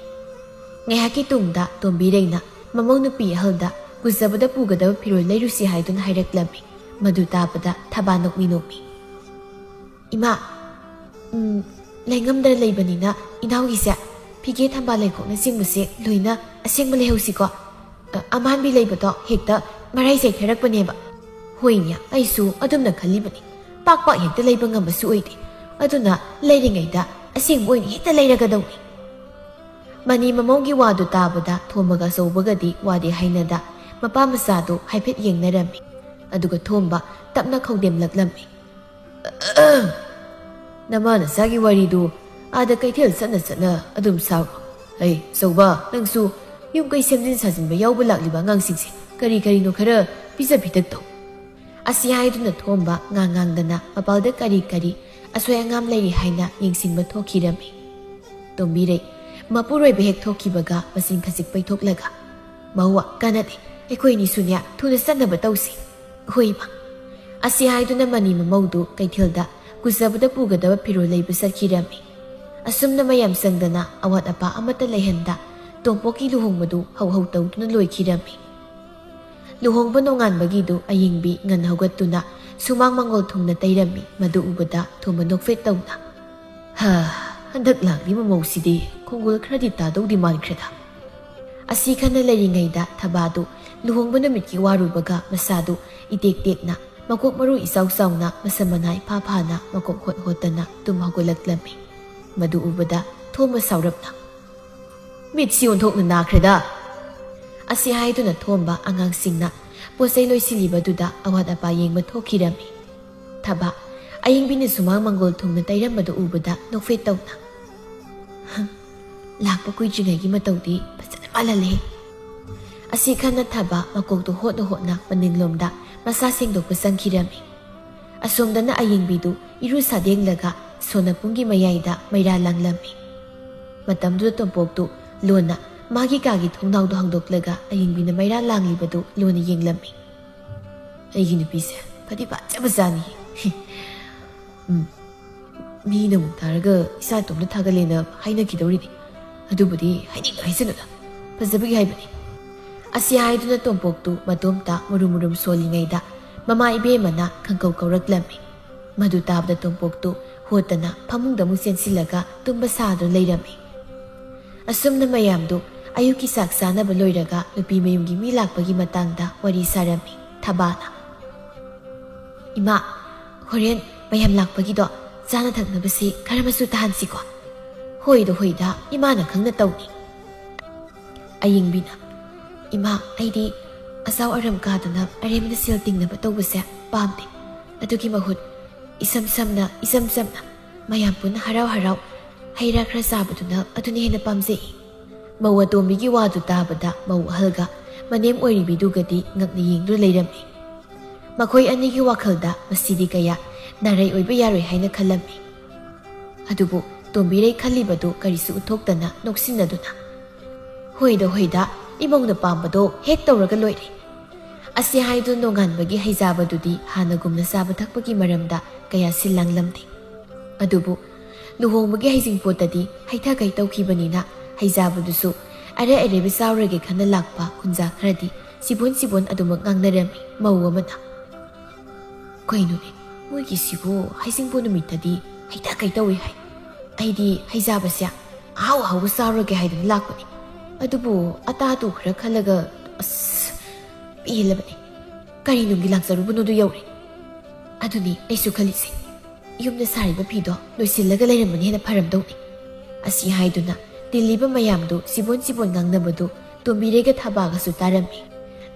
ꯉꯥꯏꯍꯥꯛꯀꯤ ꯇꯨꯡꯗ ꯇꯣꯝꯕꯤꯔꯩꯅ ꯃꯃꯧ ꯅꯨꯄꯤ ꯑꯍꯜꯗ ꯀꯨꯖꯕꯗ ꯄꯨꯒꯗꯕ ꯐꯤꯔꯣꯜ ꯂꯩꯔꯨꯁꯤ ꯍꯥꯏꯗꯨꯅ ꯍꯥꯏꯔꯛꯂꯝꯃꯤ꯫ ꯃꯗꯨ ꯇꯥꯕꯗ ꯊꯕꯥ ꯅꯣꯛꯃꯤ ꯅꯣꯛꯃꯤ꯫ "ꯏꯃꯥ, ꯎꯝ, ꯂꯩꯉꯝꯗꯅ ꯂꯩꯕꯅꯤꯅ ꯏꯅꯥꯎꯒꯤꯁꯦ ꯐꯤꯒꯦ ꯊꯝꯕꯥꯜ ꯂꯩꯈꯣꯛꯅꯆꯤꯡꯕꯁꯦ ꯂꯣꯏꯅ ꯑꯁꯦꯡꯕ ꯂꯩꯍꯧꯁꯤꯀꯣ꯫ ꯑ, ꯑꯃꯥꯟꯕꯤ ꯂꯩꯕꯗꯣ ꯍꯦꯛꯇ ꯃꯔꯥꯏ ꯆꯩꯊꯔꯛꯄꯅꯦꯕ꯫" "ꯍꯣꯏꯅꯦ, ꯑꯩꯁꯨ ꯑꯗꯨꯝꯅ ꯈꯜꯂꯤꯕꯅꯤ꯫ ꯄꯥꯛ ꯄꯥꯛ ꯍꯦꯛꯇ ꯂꯩꯕ ꯉꯝꯕꯁꯨ ꯑꯣꯏꯗꯦ꯫ ꯑꯗꯨꯅ ꯂꯩꯔꯤꯉꯩꯗ ꯑꯁꯦꯡꯕ ꯑꯣꯏꯅ ꯍꯦꯛꯇ ꯂꯩꯔꯒꯗꯧꯅꯤ꯫ ꯃꯅꯤ ꯃꯃꯧꯒꯤ ꯋꯥꯗꯨ ꯇꯥꯕꯗ ꯊꯣꯝꯕꯒ ꯑꯆꯧꯕꯒꯗꯤ ꯋꯥꯗꯤ ꯍꯥꯏꯅꯗ ꯃꯄꯥ ꯃꯆꯥꯗꯨ ꯍꯥꯏꯐꯦꯠ ꯌꯦꯡꯅꯔꯝꯃꯤ꯫ ꯑꯗꯨꯒ ꯊꯣꯝꯕ ꯇꯞꯅ ꯈꯧꯗꯦꯝꯂꯛꯂꯝꯃꯤ꯫ "ꯅꯃꯥ ꯅꯆꯥꯒꯤ ꯋꯥꯔꯤꯗꯨ ꯑꯥꯗ ꯀꯩꯊꯦꯜ ꯆꯠꯅ ꯆꯠꯅ ꯑꯗꯨꯝ ꯁꯥꯎꯔꯣ꯫ ꯑꯩ ꯑꯆꯧꯕ, ꯅꯪꯁꯨ ꯌꯨꯝ ꯀꯩ ꯁꯦꯝꯖꯤꯟ ꯁꯥꯖꯤꯟꯕ ꯌꯥꯎꯕ ꯂꯥꯛꯂꯤꯕ ꯑꯉꯥꯡꯁꯤꯡꯁꯦ ꯀꯔꯤ ꯀꯔꯤꯅꯣ ꯈꯔ ꯄꯤꯖ ꯄꯤꯊꯛ ꯇꯧ"꯫ ꯑꯁꯤ ꯍꯥꯏꯗꯨꯅ ꯊꯣꯝꯕ ꯉꯥꯡ ꯉꯥꯡꯗꯅ ꯃꯄꯥꯜꯗ ꯀꯔꯤ ꯀꯔꯤ ꯑꯁꯣꯏ ꯑꯉꯥꯝ ꯂꯩꯔꯤ ꯍꯥꯏꯅ ꯌꯦꯡꯁꯤꯟꯕ ꯊꯣꯛꯈꯤꯔꯝꯃꯤ꯫ ꯇꯣꯝꯕꯤꯔꯩ ꯃꯄꯨꯔꯣꯏꯕ ꯍꯦꯛ ꯊꯣꯛꯈꯤꯕꯒ ꯃꯆꯤꯟ ꯈꯖꯤꯛ ꯄꯩꯊꯣꯛꯂꯒ, "ꯃꯧꯋꯥ, ꯀꯥꯟꯅꯗꯦ, ꯑꯩꯈꯣꯏ ꯑꯅꯤꯁꯨꯅꯦ ꯊꯨꯅ ꯆꯠꯅꯕ ꯇꯧꯁꯤ"꯫ ꯍꯣꯏ ꯏꯃꯥ꯫ ꯑꯁꯤ ꯍꯥꯏꯗꯨꯅ ꯃꯅꯤ ꯃꯃꯧꯗꯨ ꯀꯩꯊꯦꯜꯗ ꯀꯨꯆꯕꯗ ꯄꯨꯒꯗꯕ ꯐꯤꯔꯣꯜ ꯂꯩꯕ ꯆꯠꯈꯤꯔꯝꯃꯤ꯫ ꯑꯁꯨꯝꯅ ꯃꯌꯥꯝ ꯆꯪꯗꯅ ꯑꯋꯥꯠ ꯑꯄꯥ ꯑꯃꯠꯇ ꯂꯩꯍꯟꯗ ꯇꯣꯝꯄꯣꯛꯀꯤ ꯂꯨꯍꯣꯡꯕꯗꯨ ꯍꯧꯍꯧ ꯇꯧꯗꯨꯅ ꯂꯣꯏꯈꯤꯔꯝꯃꯤ꯫ ꯂꯨꯍꯣꯡꯕ ꯅꯣꯡꯉꯥꯟꯕꯒꯤꯗꯨ ꯑꯌꯤꯡꯕꯤ ꯉꯟꯅ ꯍꯧꯒꯠꯇꯨꯅ ꯁꯨꯃꯥꯡ ꯃꯪꯒꯣꯜ ꯊꯨꯡꯅ ꯇꯩꯔꯝꯃꯤ꯫ ꯃꯗꯨ ꯎꯕꯗ ꯊꯣꯝꯕ ꯅꯣꯛꯐꯦꯠ ꯇꯧꯅ, "ꯍꯥ, ꯍꯟꯗꯛ ꯂꯥꯛꯂꯤꯕ ꯃꯧꯁꯤꯗꯤ ꯈꯣꯡꯒꯨꯜ ꯈꯔꯗꯤ ꯇꯥꯗꯧꯗꯤ ꯃꯥꯟꯈ꯭ꯔꯦꯗ"꯫ ꯑꯁꯤ ꯈꯟꯅ ꯂꯩꯔꯤꯉꯩꯗ ꯊꯕꯥꯗꯨ ꯂꯨꯍꯣꯡꯕ ꯅꯨꯃꯤꯠꯀꯤ ꯋꯥꯔꯨꯕꯒ ꯃꯁꯥꯗꯨ ꯏꯇꯦꯛ ꯇꯦꯛꯅ, ꯃꯀꯣꯛ ꯃꯔꯨ ꯏꯆꯥꯎ ꯆꯥꯎꯅ, ꯃꯁꯝ ꯃꯅꯥ ꯏꯐꯥ ꯐꯥꯅ ꯃꯀꯣꯛ ꯍꯣꯠ ꯍꯣꯠꯇꯅ ꯇꯨꯝ ꯍꯧꯒꯠꯂꯛꯂꯝꯃꯤ꯫ ꯃꯗꯨ ꯎꯕꯗ ꯊꯣꯝꯕ ꯁꯥꯎꯔꯞꯅ, "ꯃꯤꯠꯁꯤ ꯑꯣꯟꯊꯣꯛꯅ ꯅꯥꯈ꯭ꯔꯦꯗ"꯫ ꯑꯁꯤ ꯍꯥꯏꯗꯨꯅ ꯊꯣꯝꯕ ꯑꯉꯥꯡꯁꯤꯡꯅ ꯄꯣꯠ ꯆꯩ ꯂꯣꯏꯁꯤꯜꯂꯤꯕꯗꯨꯗ ꯑꯋꯥꯠ ꯑꯄꯥ ꯌꯦꯡꯕ ꯊꯣꯛꯈꯤꯔꯝꯃꯤ꯫ ꯊꯕꯥ ꯑꯌꯤꯡꯕꯤꯅ ꯁꯨꯃꯥꯡ ꯃꯪꯒꯣꯜ ꯊꯨꯡꯅ ꯇꯩꯔꯝꯕꯗꯨ ꯎꯕꯗ ꯅꯣꯛꯐꯦꯠ ꯇꯧꯅ, "ꯍꯝ, ꯂꯥꯛꯄ ꯀꯨꯏꯗ꯭ꯔꯤꯉꯩꯒꯤ ꯃꯇꯧꯗꯤ ꯐꯖꯅ ꯃꯥꯜꯍꯜꯂꯦ"꯫ ꯑꯁꯤ ꯈꯟꯅ ꯊꯕꯥ ꯃꯀꯣꯛꯇꯨ ꯍꯣꯠꯅ ꯍꯣꯠꯅ ꯃꯅꯤꯡꯂꯣꯝꯗ ꯃꯁꯥ ꯁꯦꯡꯗꯣꯛꯄ ꯆꯪꯈꯤꯔꯝꯃꯤ꯫ ꯑꯁꯣꯝꯗꯅ ꯑꯌꯤꯡꯕꯤꯗꯨ ꯏꯔꯨ ꯁꯥꯗꯦꯡꯂꯒ ꯁꯣꯅꯄꯨꯡꯒꯤ ꯃꯌꯥꯏꯗ ꯃꯩꯔꯥ ꯂꯥꯡꯂꯝꯃꯤ꯫ ꯃꯇꯝꯗꯨꯗ ꯇꯣꯝꯄꯣꯛꯇꯨ ꯂꯣꯟꯅ ꯃꯥꯒꯤ ꯀꯥꯒꯤ ꯊꯣꯡꯅꯥꯎꯗꯨ ꯍꯥꯡꯗꯣꯛꯂꯒ ꯑꯌꯤꯡꯕꯤꯅ ꯃꯩꯔꯥ ꯂꯥꯡꯂꯤꯕꯗꯨ ꯂꯣꯟꯅ ꯌꯦꯡꯂꯝꯃꯤ꯫ "ꯑꯩꯒꯤ ꯅꯨꯄꯤꯁꯦ ꯐꯗꯤ ꯐꯖꯕꯖꯥꯠꯅꯤ꯫ ꯎꯝ, ꯃꯤꯅ ꯑꯃꯨꯛ ꯇꯥꯔꯒ ꯏꯁꯥ ꯏꯇꯣꯝꯇ ꯊꯥꯒꯠꯂꯦꯅ ꯍꯥꯏꯅꯈꯤꯗꯧꯔꯤꯅꯤ꯫ ꯑꯗꯨꯕꯨꯗꯤ ꯍꯥꯏꯅꯤꯡ ꯍꯥꯏꯁꯅꯨꯗ, ꯐꯖꯕꯒꯤ ꯍꯥꯏꯕꯅꯤ"꯫ ꯑꯁꯤ ꯍꯥꯏꯗꯨꯅ ꯇꯣꯝꯄꯣꯛꯇꯨ ꯃꯇꯣꯝꯇ ꯃꯨꯔꯨꯝ ꯃꯨꯔꯨꯝ ꯁꯣꯜꯂꯤꯉꯩꯗ ꯃꯃꯥ ꯏꯕꯦꯝꯃꯅ ꯈꯪꯀꯧ ꯀꯧꯔꯛꯂꯝꯃꯤ꯫ ꯃꯗꯨ ꯇꯥꯕꯗ ꯇꯣꯝꯄꯣꯛꯇꯨ ꯍꯣꯠꯇꯅ ꯐꯃꯨꯡꯗ ꯑꯃꯨꯛ ꯆꯦꯟꯁꯤꯜꯂꯒ ꯇꯨꯝꯕ ꯁꯥꯗꯨꯅ ꯂꯩꯔꯝꯃꯤ꯫ ꯑꯁꯨꯝꯅ ꯃꯌꯥꯝꯗꯨ ꯑꯌꯨꯛꯀꯤ ꯆꯥꯛ ꯆꯥꯅꯕ ꯂꯣꯏꯔꯒ ꯅꯨꯄꯤ ꯃꯌꯨꯝꯒꯤ ꯃꯤ ꯂꯥꯛꯄꯒꯤ ꯃꯇꯥꯡꯗ ꯋꯥꯔꯤ ꯁꯥꯔꯝꯃꯤ꯫ ꯊꯕꯥꯅ, "ꯏꯃꯥ, "ꯍꯣꯔꯦꯟ ꯃꯌꯥꯝ ꯂꯥꯛꯄꯒꯤꯗꯣ ꯆꯥꯅ ꯊꯛꯅꯕꯁꯤ ꯈꯔ ꯃꯆꯨ ꯇꯥꯍꯟꯁꯤꯀꯣ?" "ꯍꯣꯏꯗ ꯍꯣꯏꯗ, ꯏꯃꯥꯅ ꯈꯪꯅ ꯇꯧꯅꯤ꯫" ꯑꯌꯤꯡꯕꯤꯅ, "ꯏꯃꯥ, ꯑꯩꯗꯤ ꯑꯆꯥꯎ ꯑꯔꯝ ꯀꯥꯗꯅ ꯑꯔꯦꯝꯕꯗ ꯁꯦꯜ ꯇꯤꯡꯅꯕ ꯇꯧꯕꯁꯦ ꯄꯥꯝꯗꯦ꯫ ꯑꯗꯨꯒꯤ ꯃꯍꯨꯠ ꯏꯁꯝ ꯁꯝꯅ, ꯏꯆꯝ ꯆꯝꯅ ꯃꯌꯥꯝ ꯄꯨꯟꯅ ꯍꯔꯥꯎ ꯍꯔꯥꯎ ꯍꯩ ꯔꯥ ꯈꯔ ꯆꯥꯕꯗꯨꯅ ꯑꯗꯨꯅ ꯍꯦꯟꯅ ꯄꯥꯝꯖꯩ꯫" ꯃꯧ ꯑꯇꯣꯝꯕꯤꯒꯤ ꯋꯥꯗꯨ ꯇꯥꯕꯗ ꯃꯧ ꯑꯍꯜꯒ ꯃꯅꯦꯝ ꯑꯣꯏꯔꯤꯕꯤꯗꯨꯒꯗꯤ ꯉꯛꯅ ꯌꯦꯡꯗꯨꯅ ꯂꯩꯔꯝꯃꯤ꯫ ꯃꯈꯣꯏ ꯑꯅꯤꯒꯤ ꯋꯥꯈꯜꯗ ꯃꯁꯤꯗꯤ ꯀꯌꯥ ꯅꯥꯔꯩ ꯑꯣꯏꯕ ꯌꯥꯔꯣꯏ ꯍꯥꯏꯅ ꯈꯜꯂꯝꯃꯤ꯫ ꯑꯗꯨꯕꯨ ꯇꯣꯝꯕꯤꯔꯩ ꯈꯜꯂꯤꯕꯗꯨ ꯀꯔꯤꯁꯨ ꯎꯠꯊꯣꯛꯇꯅ ꯅꯣꯛꯁꯤꯟꯅꯗꯨꯅ, "ꯍꯣꯏꯗ ꯍꯣꯏꯗ, ꯏꯃꯧꯅ ꯄꯥꯝꯕꯗꯣ ꯍꯦꯛ ꯇꯧꯔꯒ ꯂꯣꯏꯔꯦ꯫" ꯑꯁꯤ ꯍꯥꯏꯗꯨꯅ ꯅꯣꯡꯉꯥꯟꯕꯒꯤ ꯍꯩꯖꯥꯕꯗꯨꯗꯤ ꯍꯥꯟꯅꯒꯨꯝꯅ ꯆꯥꯕ ꯊꯛꯄꯒꯤ ꯃꯔꯝꯗ ꯀꯌꯥ ꯁꯤꯜ ꯂꯥꯡꯂꯝꯗꯦ꯫ ꯑꯗꯨꯕꯨ ꯂꯨꯍꯣꯡꯕꯒꯤ ꯍꯩꯖꯤꯡꯄꯣꯠꯇꯗꯤ ꯍꯩꯊ ꯀꯩ ꯇꯧꯈꯤꯕꯅꯤꯅ ꯍꯩꯖꯥꯕꯗꯨꯁꯨ ꯑꯔꯩ ꯑꯔꯩꯕ ꯆꯥꯎꯔꯒꯦ ꯈꯟꯅ ꯂꯥꯛꯄ ꯀꯨꯟꯖꯥ ꯈꯔꯗꯤ ꯁꯤꯕꯣꯟ ꯁꯤꯕꯣꯟ ꯑꯗꯨꯃꯛ ꯉꯥꯡꯅꯔꯝꯃꯤ꯫ ꯃꯧ ꯑꯃꯅ, "ꯀꯩꯅꯣꯅꯦ, ꯃꯣꯏꯒꯤꯁꯤꯕꯨ ꯍꯩꯖꯤꯡꯄꯣꯠ ꯅꯨꯃꯤꯠꯇꯗꯤ ꯍꯩꯊ ꯀꯩ ꯇꯧꯏ ꯍꯥꯏ? ꯑꯩꯗꯤ ꯍꯩꯖꯥꯕꯁꯦ ꯑꯍꯥꯎ ꯑꯍꯥꯎꯕ ꯆꯥꯎꯔꯒꯦ ꯍꯥꯏꯗꯅ ꯂꯥꯛꯄꯅꯤ꯫ ꯑꯗꯨꯕꯨ ꯑꯇꯥꯗꯨ ꯈꯔ ꯈꯜꯂꯒ, ꯑꯁ, ꯄꯦꯜꯂꯕꯅꯤ꯫ ꯀꯔꯤ ꯅꯨꯡꯒꯤ ꯂꯥꯛꯆꯔꯨꯕꯅꯣꯗꯨ ꯌꯧꯔꯦ꯫" "ꯑꯗꯨꯅꯤ ꯑꯩꯁꯨ ꯈꯜꯂꯤꯁꯦ꯫ ꯌꯨꯝꯗ ꯁꯥꯔꯤꯕ ꯐꯤꯗꯣ ꯂꯣꯏꯁꯤꯜꯂꯒ ꯂꯩꯔꯝꯕꯅ ꯍꯦꯟꯅ ꯐꯔꯝꯗꯧꯅꯤ꯫" ꯑꯁꯤ ꯍꯥꯏꯗꯨꯅ ꯇꯤꯜꯂꯤꯕ ꯃꯌꯥꯝꯗꯨ ꯁꯤꯕꯣꯟ ꯁꯤꯕꯣꯟ ꯉꯥꯡꯅꯕꯗꯨ ꯇꯣꯝꯕꯤꯔꯩꯒ ꯊꯕꯥꯒꯁꯨ ꯇꯥꯔꯝꯃꯤ꯫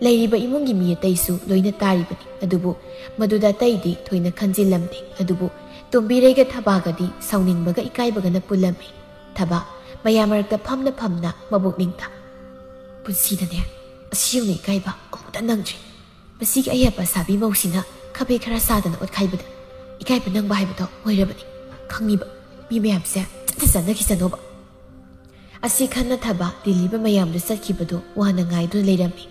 ꯂꯩꯔꯤꯕ ꯏꯃꯨꯡꯒꯤ ꯃꯤ ꯑꯇꯩꯁꯨ ꯂꯣꯏꯅ ꯇꯥꯔꯤꯕꯅꯤ꯫ ꯑꯗꯨꯕꯨ ꯃꯗꯨꯗ ꯑꯇꯩꯗꯤ ꯊꯣꯏꯅ ꯈꯟꯖꯤꯜꯂꯝꯗꯦ꯫ ꯑꯗꯨꯕꯨ ꯇꯣꯝꯕꯤꯔꯩꯒ ꯊꯕꯥꯒꯗꯤ ꯁꯥꯎꯅꯤꯡꯕꯒ ꯏꯀꯥꯏꯕꯒꯅ ꯄꯨꯜꯂꯝꯃꯤ꯫ ꯊꯕꯥ ꯃꯌꯥꯝ ꯃꯔꯛꯇ ꯐꯝꯅ ꯐꯝꯅ ꯃꯕꯨꯛꯅꯤꯡꯗ, "ꯄꯨꯟꯁꯤꯗꯅꯦ ꯑꯁꯤ ꯌꯧꯅ ꯏꯀꯥꯏꯕ ꯑꯃꯨꯛꯇ ꯅꯪꯗ꯭ꯔꯤ꯫ ꯃꯁꯤꯒꯤ ꯑꯌꯦꯠꯄ ꯁꯥꯕꯤ ꯃꯧꯁꯤꯅ ꯈꯥꯕꯩ ꯈꯔ ꯁꯥꯗꯅ ꯑꯣꯠꯈꯥꯏꯕꯗ ꯏꯀꯥꯏꯕ ꯅꯪꯕ ꯍꯥꯏꯕꯗꯣ ꯑꯣꯏꯔꯕꯅꯤ꯫ ꯈꯪꯉꯤꯕ ꯃꯤ ꯃꯌꯥꯝꯁꯦ ꯆꯠꯇ ꯆꯠꯅꯈꯤꯁꯅꯣꯕ꯫" ꯑꯁꯤ ꯈꯟꯅꯊꯕ ꯇꯤꯜꯂꯤꯕ ꯃꯌꯥꯝꯗꯨ ꯆꯠꯈꯤꯕꯗꯨ ꯋꯥꯅ ꯉꯥꯏꯗꯨꯅ ꯂꯩꯔꯝꯃꯤ꯫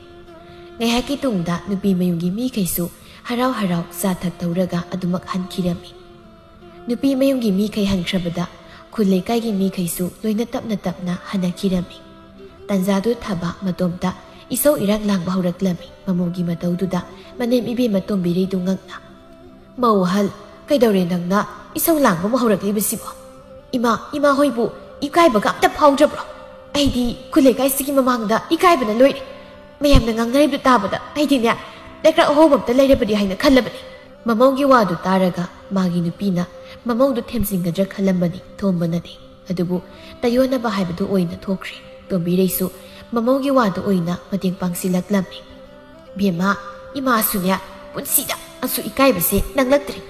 ꯉꯥꯏꯍꯥꯛꯀꯤ ꯇꯨꯡꯗ ꯅꯨꯄꯤ ꯃꯌꯨꯝꯒꯤ ꯃꯤꯈꯩꯁꯨ ꯍꯔꯥꯎ ꯍꯔꯥꯎ ꯆꯥ ꯊꯛ ꯇꯧꯔꯒ ꯑꯗꯨꯃꯛ ꯍꯟꯈꯤꯔꯝꯃꯤ꯫ ꯅꯨꯄꯤ ꯃꯌꯨꯝꯒꯤ ꯃꯤꯈꯩ ꯍꯟꯈ꯭ꯔꯕꯗ ꯈꯨꯜ ꯂꯩꯀꯥꯏꯒꯤ ꯃꯤꯈꯩꯁꯨ ꯂꯣꯏꯅ ꯇꯞꯅ ꯇꯞꯅ ꯍꯟꯅꯈꯤꯔꯝꯃꯤ꯫ ꯇꯟꯖꯥꯗꯨ ꯊꯕ ꯃꯇꯣꯝꯇ ꯏꯁꯧ ꯏꯔꯥꯡ ꯂꯥꯡꯕ ꯍꯧꯔꯛꯂꯝꯃꯤ꯫ ꯃꯃꯧꯒꯤ ꯃꯇꯧꯗꯨꯗ ꯃꯅꯦꯝ ꯏꯕꯦꯝꯃ ꯇꯣꯝꯕꯤꯔꯩꯗꯨ ꯉꯛꯅ, "ꯃꯧ ꯑꯍꯜ, ꯀꯩꯗꯧꯔꯦ ꯅꯪꯅ ꯏꯁꯧ ꯂꯥꯡꯕ ꯑꯃ ꯍꯧꯔꯛꯂꯤꯕꯁꯤꯕꯣ? ꯏꯃꯥ, ꯏꯃꯥ ꯍꯣꯏꯕꯨ ꯏꯀꯥꯏꯕꯒ ꯑꯝꯇ ꯐꯥꯎꯗ꯭ꯔꯕ꯭ꯔꯣ? ꯑꯩꯗꯤ ꯈꯨꯜ ꯂꯩꯀꯥꯏꯁꯤꯒꯤ ꯃꯃꯥꯡꯗ ꯏꯀꯥꯏꯕꯅ ꯂꯣꯏꯔꯦ꯫ ꯃꯌꯥꯝꯅ ꯉꯥꯡꯅꯔꯤꯕꯗꯨ ꯇꯥꯕꯗ ꯑꯩꯗꯤꯅꯦ, ꯂꯩꯀ꯭ꯔꯛ ꯑꯍꯣꯕ ꯑꯝꯇ ꯂꯩꯔꯕꯗꯤ ꯍꯥꯏꯅ ꯈꯜꯂꯕꯅꯤ꯫" ꯃꯃꯧꯒꯤ ꯋꯥꯗꯨ ꯇꯥꯔꯒ ꯃꯥꯒꯤ ꯅꯨꯄꯤꯅ ꯃꯃꯧꯗꯨ ꯊꯦꯝꯖꯤꯟꯒꯗ꯭ꯔꯥ ꯈꯜꯂꯝꯕꯅꯤ ꯊꯣꯝꯕꯅꯗꯤ꯫ ꯑꯗꯨꯕꯨ ꯇꯥꯏꯌꯣꯟꯅꯕ ꯍꯥꯏꯕꯗꯨ ꯑꯣꯏꯅ ꯊꯣꯛꯈ꯭ꯔꯦ꯫ ꯇꯣꯝꯕꯤꯔꯩꯁꯨ ꯃꯃꯧꯒꯤ ꯋꯥꯗꯨ ꯑꯣꯏꯅ ꯃꯇꯦꯡ ꯄꯥꯡꯁꯤꯜꯂꯛꯂꯝꯃꯤ꯫ "ꯕꯦꯝꯃ, ꯏꯃꯥꯁꯨꯅꯦ ꯄꯨꯟꯁꯤꯗ ꯑꯁꯨꯛ ꯏꯀꯥꯏꯕꯁꯦ ꯅꯪꯂꯛꯇ꯭ꯔꯤ꯫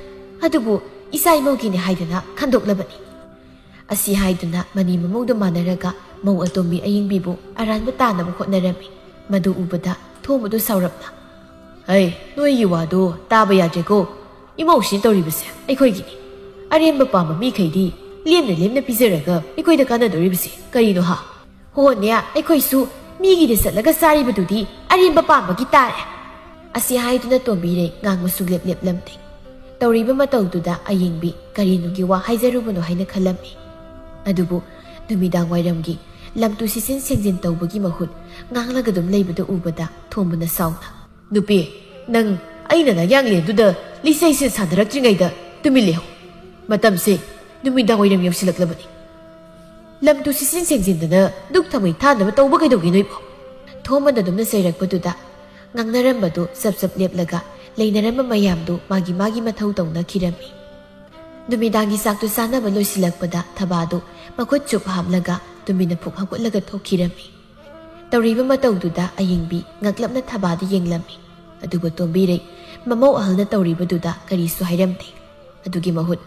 ꯑꯗꯨꯕꯨ ꯏꯆꯥ ꯏꯃꯧꯒꯤꯅꯤ ꯍꯥꯏꯗꯅ ꯈꯟꯗꯣꯛꯂꯕꯅꯤ꯫" ꯑꯁꯤ ꯍꯥꯏꯗꯨꯅ ꯃꯅꯤ ꯃꯃꯧꯗꯨ ꯃꯥꯟꯅꯔꯒ ꯃꯧ ꯑꯇꯣꯝꯕꯤ ꯑꯌꯤꯡꯕꯤꯕꯨ ꯑꯔꯥꯟꯕ ꯇꯥꯅꯕ ꯍꯣꯠꯅꯔꯝꯃꯤ꯫ ꯃꯗꯨ ꯎꯕꯗ ꯊꯣꯝꯕꯗꯨ ꯁꯥꯎꯔꯞꯅ, "ꯍꯩ, ꯅꯣꯏꯒꯤ ꯋꯥꯗꯨ ꯇꯥꯕ ꯌꯥꯗ꯭ꯔꯦꯀꯣ꯫ ꯏꯃꯧꯁꯤꯅ ꯇꯧꯔꯤꯕꯁꯦ ꯑꯩꯈꯣꯏꯒꯤꯅꯤ꯫ ꯑꯔꯦꯝꯕ ꯄꯥꯝꯕ ꯃꯤꯈꯩꯗꯤ ꯂꯦꯝꯅ ꯂꯦꯝꯅ ꯄꯤꯖꯔꯒ ꯑꯩꯈꯣꯏꯗ ꯀꯥꯟꯅꯗꯣꯔꯤꯕꯁꯦ ꯀꯔꯤꯅꯣ ꯍꯥ? ꯍꯣꯅꯦ, ꯑꯩꯈꯣꯏꯁꯨ ꯃꯤꯒꯤꯗ ꯆꯠꯂꯒ ꯆꯥꯔꯤꯕꯗꯨꯗꯤ ꯑꯔꯦꯝꯕ ꯄꯥꯝꯕꯒꯤ ꯇꯥꯔꯦ꯫" ꯑꯁꯤ ꯍꯥꯏꯗꯨꯅ ꯇꯣꯝꯕꯤꯔꯩ ꯉꯥꯡꯕ ꯁꯨꯡꯂꯦꯞ ꯂꯦꯞꯂꯝꯗꯦ꯫ ꯇꯧꯔꯤꯕ ꯃꯇꯧꯗꯨꯗ ꯑꯌꯤꯡꯕꯤ ꯀꯔꯤꯅꯨꯡꯒꯤ ꯋꯥ ꯍꯥꯏꯖꯔꯨꯕꯅꯣ ꯍꯥꯏꯅ ꯈꯜꯂꯝꯃꯤ꯫ ꯑꯗꯨꯕꯨ ꯅꯨꯃꯤꯗꯥꯡ ꯋꯥꯏꯔꯝꯒꯤ ꯂꯝꯇꯨ ꯁꯤꯆꯤꯟ ꯁꯦꯡꯖꯤꯟ ꯇꯧꯕꯒꯤ ꯃꯍꯨꯠ ꯉꯥꯡꯂꯒ ꯑꯗꯨꯝ ꯂꯩꯕꯗꯨ ꯎꯕꯗ ꯊꯣꯝꯕꯅ ꯁꯥꯎꯅ, "ꯅꯨꯄꯤ, ꯅꯪ ꯑꯩꯅ ꯅꯌꯥꯡꯂꯦꯟꯗꯨꯗ ꯂꯤꯆꯩꯁꯤꯟ ꯁꯥꯟꯅꯔꯛꯇ꯭ꯔꯤꯉꯩꯗ ꯇꯨꯃꯤꯟ ꯂꯩꯍꯧ꯫ ꯃꯇꯝꯁꯦ ꯅꯨꯃꯤꯗꯥꯡ ꯋꯥꯏꯔꯝ ꯌꯧꯁꯤꯜꯂꯛꯂꯕꯅꯤ꯫ ꯂꯝꯇꯨ ꯁꯤꯆꯤꯟ ꯁꯦꯡꯖꯤꯟꯗꯅ ꯗꯨꯛ ꯊꯃꯩ ꯊꯥꯅꯕ ꯇꯧꯕ ꯀꯩꯗꯧꯒꯦ ꯅꯣꯏꯕꯣ?" ꯊꯣꯝꯕꯅ ꯑꯗꯨꯝꯅ ꯆꯩꯔꯛꯄꯗꯨꯗ ꯉꯥꯡꯅꯔꯝꯕꯗꯨ ꯆꯞ ꯆꯞ ꯂꯦꯞꯂꯒ ꯂꯩꯅꯔꯝꯕ ꯃꯌꯥꯝꯗꯨ ꯃꯥꯒꯤ ꯃꯥꯒꯤ ꯃꯊꯧ ꯇꯧꯅꯈꯤꯔꯝꯃꯤ꯫ ꯅꯨꯃꯤꯗꯥꯡꯒꯤ ꯆꯥꯛꯇꯨ ꯆꯥꯅꯕ ꯂꯣꯏꯁꯤꯜꯂꯛꯄꯗ ꯊꯕꯥꯗꯨ ꯃꯈꯨꯠ ꯆꯨꯞ ꯍꯥꯞꯂꯒ ꯇꯨꯃꯤꯟꯅ ꯐꯨꯛ ꯍꯧꯒꯠꯂꯒ ꯊꯣꯛꯈꯤꯔꯝꯃꯤ꯫ ꯇꯧꯔꯤꯕ ꯃꯇꯧꯗꯨꯗ ꯑꯌꯤꯡꯕꯤ ꯉꯛꯂꯞꯅ ꯊꯕꯥꯗ ꯌꯦꯡꯂꯝꯃꯤ꯫ ꯑꯗꯨꯕꯨ ꯇꯣꯝꯕꯤꯔꯩ ꯃꯃꯧ ꯑꯍꯜꯅ ꯇꯧꯔꯤꯕꯗꯨꯗ ꯀꯔꯤꯁꯨ ꯍꯥꯏꯔꯝꯗꯦ꯫ ꯑꯗꯨꯒꯤ ꯃꯍꯨꯠ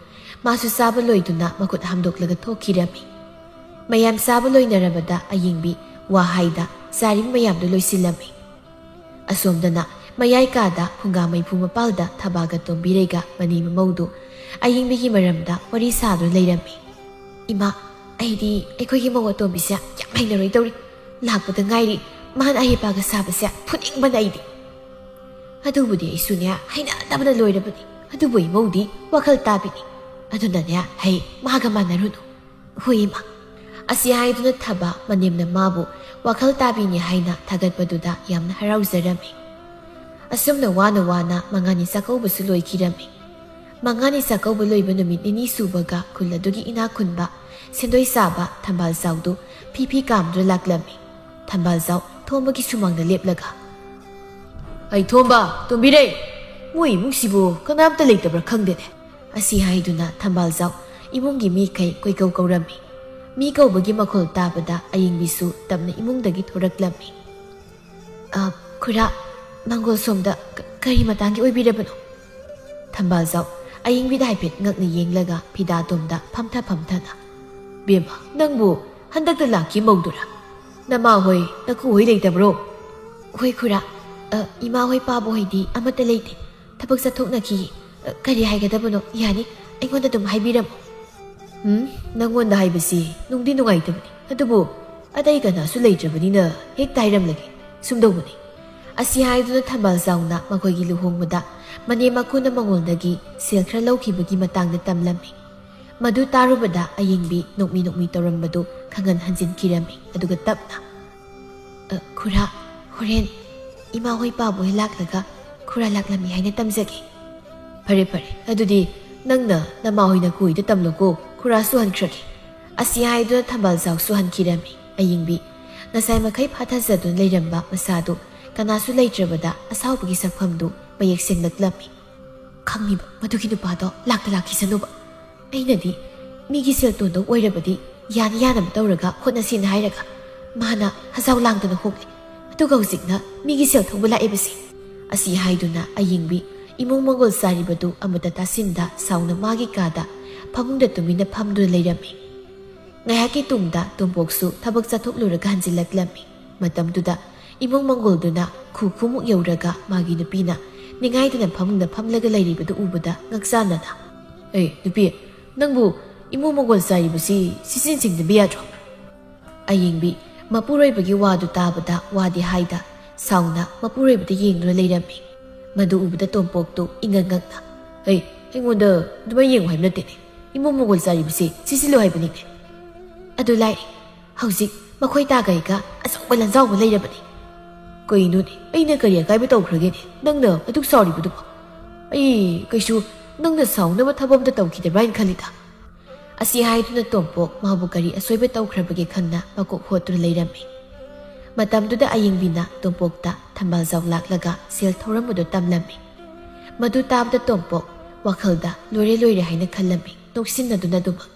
ꯃꯥꯁꯨ ꯆꯥꯕ ꯂꯣꯏꯗꯨꯅ ꯃꯈꯨꯠ ꯍꯥꯝꯗꯣꯛꯂꯒ ꯊꯣꯛꯈꯤꯔꯝꯃꯤ꯫ ꯃꯌꯥꯝ ꯆꯥꯕ ꯂꯣꯏꯅꯔꯕꯗ ꯑꯌꯤꯡꯕꯤ ꯋꯥ ꯍꯥꯏꯗ ꯆꯥꯔꯤꯕ ꯃꯌꯥꯝꯗꯨ ꯂꯣꯏꯁꯤꯜꯂꯝꯃꯤ꯫ ꯑꯁꯣꯝꯗꯅ ꯃꯌꯥꯏ ꯀꯥꯗ ꯐꯨꯡꯒꯥ ꯃꯩꯐꯨ ꯃꯄꯥꯜꯗ ꯊꯕꯥꯒ ꯇꯣꯝꯕꯤꯔꯩꯒ ꯃꯅꯤ ꯃꯃꯧꯗꯨ ꯑꯌꯤꯡꯕꯤꯒꯤ ꯃꯔꯝꯗ ꯋꯥꯔꯤ ꯁꯥꯗꯨꯅ ꯂꯩꯔꯝꯃꯤ꯫ "ꯏꯃꯥ, ꯑꯩꯗꯤ ꯑꯩꯈꯣꯏꯒꯤ ꯃꯧ ꯑꯇꯣꯝꯕꯤꯁꯦ ꯌꯥꯝ ꯍꯩꯅꯔꯣꯏ ꯇꯧꯔꯤ꯫ ꯂꯥꯛꯄꯗ ꯉꯥꯏꯔꯤ, ꯃꯥꯅ ꯑꯍꯩꯄꯥꯒ ꯁꯥꯕꯁꯦ ꯐꯨꯅꯤꯡꯕꯅ ꯑꯩꯗꯤ꯫ ꯑꯗꯨꯕꯨꯗꯤ ꯑꯩꯁꯨꯅꯦ ꯍꯩꯅꯗꯕꯅ ꯂꯣꯏꯔꯕꯅꯤ꯫ ꯑꯗꯨꯕꯨ ꯏꯃꯧꯗꯤ ꯋꯥꯈꯜ ꯇꯥꯕꯤꯅꯤ꯫ ꯑꯗꯨꯅꯅꯦ ꯍꯩ ꯃꯥꯒ ꯃꯥꯟꯅꯔꯨꯅꯨ꯫" "ꯍꯣꯏ ꯏꯃꯥ꯫" ꯑꯁꯤ ꯍꯥꯏꯗꯨꯅ ꯊꯕ ꯃꯅꯦꯝꯅ ꯃꯥꯕꯨ ꯋꯥꯈꯜ ꯇꯥꯕꯤꯅꯤ ꯍꯥꯏꯅ ꯊꯥꯒꯠꯄꯗꯨꯗ ꯌꯥꯝꯅ ꯍꯔꯥꯎꯖꯔꯝꯃꯤ꯫ ꯑꯁꯨꯝꯅ ꯋꯥꯅ ꯋꯥꯅ ꯃꯉꯥꯅꯤ ꯆꯥꯛꯀꯧꯕꯁꯨ ꯂꯣꯏꯈꯤꯔꯝꯃꯤ꯫ ꯃꯉꯥꯅꯤ ꯆꯥꯛꯀꯧꯕ ꯂꯣꯏꯕ ꯅꯨꯃꯤꯠ ꯅꯤꯅꯤ ꯁꯨꯕꯒ ꯈꯨꯜ ꯑꯗꯨꯒꯤ ꯏꯅꯥꯛ ꯈꯨꯟꯕ ꯁꯦꯟꯗꯣꯏ ꯆꯥꯕ ꯊꯝꯕꯥꯜ ꯆꯥꯎꯗꯨ ꯐꯤ ꯐꯤ ꯀꯥꯝꯗꯨꯅ ꯂꯥꯛꯂꯝꯃꯤ꯫ ꯊꯝꯕꯥꯜ ꯆꯥꯎ ꯊꯣꯝꯕꯒꯤ ꯁꯨꯃꯥꯡꯗ ꯂꯦꯞꯂꯒ, "ꯑꯩ ꯊꯣꯝꯕ, ꯇꯣꯝꯕꯤꯔꯩ, "ꯃꯣꯏ ꯏꯃꯨꯡꯁꯤꯕꯨ ꯀꯅꯥꯝꯇ ꯂꯩꯇꯕ꯭ꯔꯥ ꯈꯪꯗꯦꯅꯦ"꯫ ꯑꯁꯤ ꯍꯥꯏꯗꯨꯅ ꯊꯝꯕꯥꯜꯖꯥꯎ ꯏꯃꯨꯡꯒꯤ ꯃꯤꯈꯩ ꯀꯣꯏꯀꯧ ꯀꯧꯔꯝꯃꯤ꯫ ꯃꯤ ꯀꯧꯕꯒꯤ ꯃꯈꯣꯜ ꯇꯥꯕꯗ ꯑꯌꯤꯡꯕꯤꯁꯨ ꯇꯞꯅ ꯏꯃꯨꯡꯗꯒꯤ ꯊꯣꯔꯛꯂꯝꯃꯤ꯫ "ꯑ, ꯈꯨꯔꯥ, ꯃꯪꯒꯣꯜ ꯁꯣꯝꯗ ꯀ-, ꯀꯔꯤ ꯃꯇꯥꯡꯒꯤ ꯑꯣꯏꯕꯤꯔꯕꯅꯣ?" ꯊꯝꯕꯥꯜꯖꯥꯎ ꯑꯌꯤꯡꯕꯤꯗ ꯍꯥꯏꯐꯦꯠ ꯉꯛꯅ ꯌꯦꯡꯂꯒ ꯐꯤꯗꯥꯇꯣꯝꯗ ꯐꯝꯊ ꯐꯝꯊꯅ, "ꯕꯦꯝꯃ, ꯅꯪꯕꯨ ꯍꯟꯗꯛꯇ ꯂꯥꯛꯈꯤ ꯃꯧꯗꯨꯔꯥ? ꯅꯃꯥ ꯍꯣꯏ, ꯅꯀꯨ ꯍꯣꯏ ꯂꯩꯇꯕ꯭ꯔꯣ?" "ꯍꯣꯏ ꯈꯨꯔꯥ, ꯑ, ꯏꯃꯥ ꯍꯣꯏ ꯄꯥꯕꯨ ꯍꯣꯏꯗꯤ ꯑꯃꯠꯇ ꯂꯩꯇꯦ꯫ ꯊꯕꯛ ꯆꯠꯊꯣꯛꯅꯈꯤ꯫ ꯑ, ꯀꯔꯤ ꯍꯥꯏꯒꯗꯕꯅꯣ? ꯌꯥꯅꯤ, ꯑꯩꯉꯣꯟꯗ ꯑꯗꯨꯝ ꯍꯥꯏꯕꯤꯔꯝꯃꯨ꯫" "ꯎꯝ, ꯅꯪꯉꯣꯟꯗ ꯍꯥꯏꯕꯁꯤ ꯅꯨꯡꯗꯤ ꯅꯨꯡꯉꯥꯏꯇꯕꯅꯤ, ꯑꯗꯨꯕꯨ ꯑꯇꯩ ꯀꯅꯥꯁꯨ ꯂꯩꯇ꯭ꯔꯕꯅꯤꯅ ꯍꯦꯛꯇ ꯍꯥꯏꯔꯝꯂꯒꯦ꯫ ꯁꯨꯝꯗꯧꯕꯅꯤ꯫" ꯑꯁꯤ ꯍꯥꯏꯗꯨꯅ ꯊꯝꯕꯥꯜꯖꯥꯎꯅ ꯃꯈꯣꯏꯒꯤ ꯂꯨꯍꯣꯡꯕꯗ ꯃꯅꯦꯝ ꯃꯀꯨꯅ ꯃꯉꯣꯟꯗꯒꯤ ꯁꯦꯜ ꯈꯔ ꯂꯧꯈꯤꯕꯒꯤ ꯃꯇꯥꯡꯗ ꯇꯝꯂꯝꯃꯤ꯫ ꯃꯗꯨ ꯇꯥꯔꯨꯕꯗ ꯑꯌꯤꯡꯕꯤ ꯅꯣꯛꯃꯤ ꯅꯣꯛꯃꯤ ꯇꯧꯔꯝꯕꯗꯨ ꯈꯪꯍꯟ ꯍꯟꯖꯤꯟꯈꯤꯔꯝꯃꯤ, ꯑꯗꯨꯒ ꯇꯞꯅ, "ꯑ, ꯈꯨꯔꯥ, ꯍꯣꯔꯦꯟ ꯏꯃꯥ ꯍꯣꯏ ꯄꯥꯕꯨ ꯍꯣꯏ ꯂꯥꯛꯂꯒ ꯈꯨꯔꯥ ꯂꯥꯛꯂꯝꯃꯤ ꯍꯥꯏꯅ ꯇꯝꯖꯒꯦ꯫" "ꯐꯔꯦ, ꯐꯔꯦ, ꯑꯗꯨꯗꯤ ꯅꯪꯅ ꯅꯃꯥ ꯍꯣꯏ ꯅꯀꯨ ꯍꯣꯏꯗ ꯇꯝꯂꯣꯀꯣ, ꯈꯨꯔꯥꯁꯨ ꯍꯟꯈ꯭ꯔꯒꯦ꯫" ꯑꯁꯤ ꯍꯥꯏꯗꯨꯅ ꯊꯝꯕꯥꯜꯖꯥꯎꯁꯨ ꯍꯟꯈꯤꯔꯝꯃꯤ꯫ ꯑꯌꯤꯡꯕꯤ ꯉꯁꯥꯏ ꯃꯈꯩ ꯐꯥꯊꯖꯗꯨꯅ ꯂꯩꯔꯝꯕ ꯃꯁꯥꯗꯨ ꯀꯅꯥꯁꯨ ꯂꯩꯇ꯭ꯔꯕꯗ ꯑꯁꯥꯎꯕꯒꯤ ꯁꯛꯐꯝꯗꯨ ꯃꯌꯦꯛ ꯁꯦꯡꯂꯛꯂꯝꯃꯤ꯫ "ꯈꯪꯉꯤꯕ ꯃꯗꯨꯒꯤ ꯅꯨꯄꯥꯗꯣ ꯂꯥꯛꯇ ꯂꯥꯛꯈꯤꯁꯅꯨꯕ꯫ ꯑꯩꯅꯗꯤ ꯃꯤꯒꯤ ꯁꯦꯜ ꯇꯣꯟꯗꯧ ꯑꯣꯏꯔꯕꯗꯤ ꯌꯥꯅ ꯌꯥꯅꯕ ꯇꯧꯔꯒ ꯍꯣꯠꯅꯁꯦꯅ ꯍꯥꯏꯔꯒ ꯃꯥꯅ ꯍꯖꯥꯎ ꯂꯥꯡꯗꯅ ꯍꯣꯡꯂꯦ꯫ ꯑꯗꯨꯒ ꯍꯧꯖꯤꯛꯅ ꯃꯤꯒꯤ ꯁꯦꯜ ꯊꯧꯕ ꯂꯥꯛꯏꯕꯁꯦ꯫" ꯑꯁꯤ ꯍꯥꯏꯗꯨꯅ ꯑꯌꯤꯡꯕꯤ ꯏꯃꯨꯡ ꯃꯪꯒꯣꯜ ꯆꯥꯔꯤꯕꯗꯨ ꯑꯃꯠꯇ ꯇꯥꯁꯤꯟꯗ ꯁꯥꯎꯅ ꯃꯥꯒꯤ ꯀꯥꯗ ꯐꯃꯨꯡꯗ ꯇꯨꯃꯤꯟꯅ ꯐꯝꯗꯨꯅ ꯂꯩꯔꯝꯃꯤ꯫ ꯉꯥꯏꯍꯥꯛꯀꯤ ꯇꯨꯡꯗ ꯇꯣꯝꯄꯣꯛꯁꯨ ꯊꯕꯛ ꯆꯠꯊꯣꯛꯂꯨꯔꯒ ꯍꯟꯖꯤꯜꯂꯛꯂꯝꯃꯤ꯫ ꯃꯇꯝꯗꯨꯗ ꯏꯃꯨꯡ ꯃꯪꯒꯣꯜꯗꯨꯅ ꯈꯨ ꯈꯨꯃꯨꯛ ꯌꯧꯔꯒ ꯃꯥꯒꯤ ꯅꯨꯄꯤꯅ ꯅꯤꯡꯉꯥꯏꯗꯅ ꯐꯃꯨꯡꯗ ꯐꯝꯂꯒ ꯂꯩꯔꯤꯕꯗꯨ ꯎꯕꯗ ꯉꯛꯆꯥꯟꯅꯅ, "ꯑꯦ, ꯅꯨꯄꯤ, ꯅꯪꯕꯨ ꯏꯃꯨꯡ ꯃꯪꯒꯣꯜ ꯆꯥꯔꯤꯕꯁꯤ ꯁꯤꯆꯤꯟ ꯁꯤꯡꯗꯕ ꯌꯥꯗ꯭ꯔꯣ?" ꯑꯌꯤꯡꯕꯤ ꯃꯄꯨꯔꯣꯏꯕꯒꯤ ꯋꯥꯗꯨ ꯇꯥꯕꯗ ꯋꯥꯗꯤ ꯍꯥꯏꯗ ꯁꯥꯎꯅ ꯃꯄꯨꯔꯣꯏꯕꯗ ꯌꯦꯡꯗꯨꯅ ꯂꯩꯔꯝꯃꯤ꯫ ꯃꯗꯨ ꯎꯕꯗ ꯇꯣꯝꯄꯣꯛꯇꯨ ꯏꯉꯛ ꯉꯛꯅ, "ꯑꯩ, ꯑꯩꯉꯣꯟꯗ ꯑꯗꯨꯃꯥꯏꯅ ꯌꯦꯡꯉꯨ ꯍꯥꯏꯕ ꯅꯠꯇꯦꯅꯦ꯫ ꯏꯃꯨꯡ ꯃꯪꯒꯣꯜ ꯆꯥꯔꯤꯕꯁꯤ ꯁꯤꯖꯤꯜꯂꯨ ꯍꯥꯏꯕꯅꯤꯅꯦ꯫" ꯑꯗꯨ ꯂꯥꯏ, ꯍꯧꯖꯤꯛ ꯃꯈꯣꯏ ꯇꯥꯒꯩꯒ ꯑꯆꯧꯕ ꯂꯟꯖꯥꯎꯕ ꯂꯩꯔꯕꯅꯤ꯫ "ꯀꯩꯅꯣꯅꯦ, ꯑꯩꯅ ꯀꯔꯤ ꯑꯀꯥꯏꯕ ꯇꯧꯈ꯭ꯔꯒꯦꯅꯦ ꯅꯪꯅ ꯑꯗꯨꯛ ꯁꯥꯎꯔꯤꯕꯗꯨꯕꯣ? ꯑꯩ ꯀꯩꯁꯨ ꯅꯪꯅ ꯁꯥꯎꯅꯕ ꯊꯕꯛ ꯑꯝꯇ ꯇꯧꯈꯤꯗꯕ꯭ꯔꯥ ꯍꯥꯏꯅ ꯈꯜꯂꯤꯗ꯫" ꯑꯁꯤ ꯍꯥꯏꯗꯨꯅ ꯇꯣꯝꯄꯣꯛ ꯃꯥꯕꯨ ꯀꯔꯤ ꯑꯁꯣꯏꯕ ꯇꯧꯈ꯭ꯔꯕꯒꯦ ꯈꯟꯅ ꯃꯀꯣꯛ ꯍꯣꯠꯇꯨꯅ ꯂꯩꯔꯝꯃꯤ꯫ ꯃꯇꯝꯗꯨꯗ ꯑꯌꯤꯡꯕꯤꯅ ꯇꯣꯝꯄꯣꯛꯇ ꯊꯝꯕꯥꯜꯖꯥꯎ ꯂꯥꯛꯂꯒ ꯁꯦꯜ ꯊꯧꯔꯝꯕꯗꯨ ꯇꯝꯂꯝꯃꯤ꯫ ꯃꯗꯨ ꯇꯥꯕꯗ ꯇꯣꯝꯄꯣꯛ ꯋꯥꯈꯜꯗ ꯂꯣꯏꯔꯦ ꯂꯣꯏꯔꯦ ꯍꯥꯏꯅ ꯈꯜꯂꯝꯃꯤ, ꯅꯣꯛꯁꯤꯟꯅꯗꯨꯅ ꯑꯗꯨꯃꯛ꯫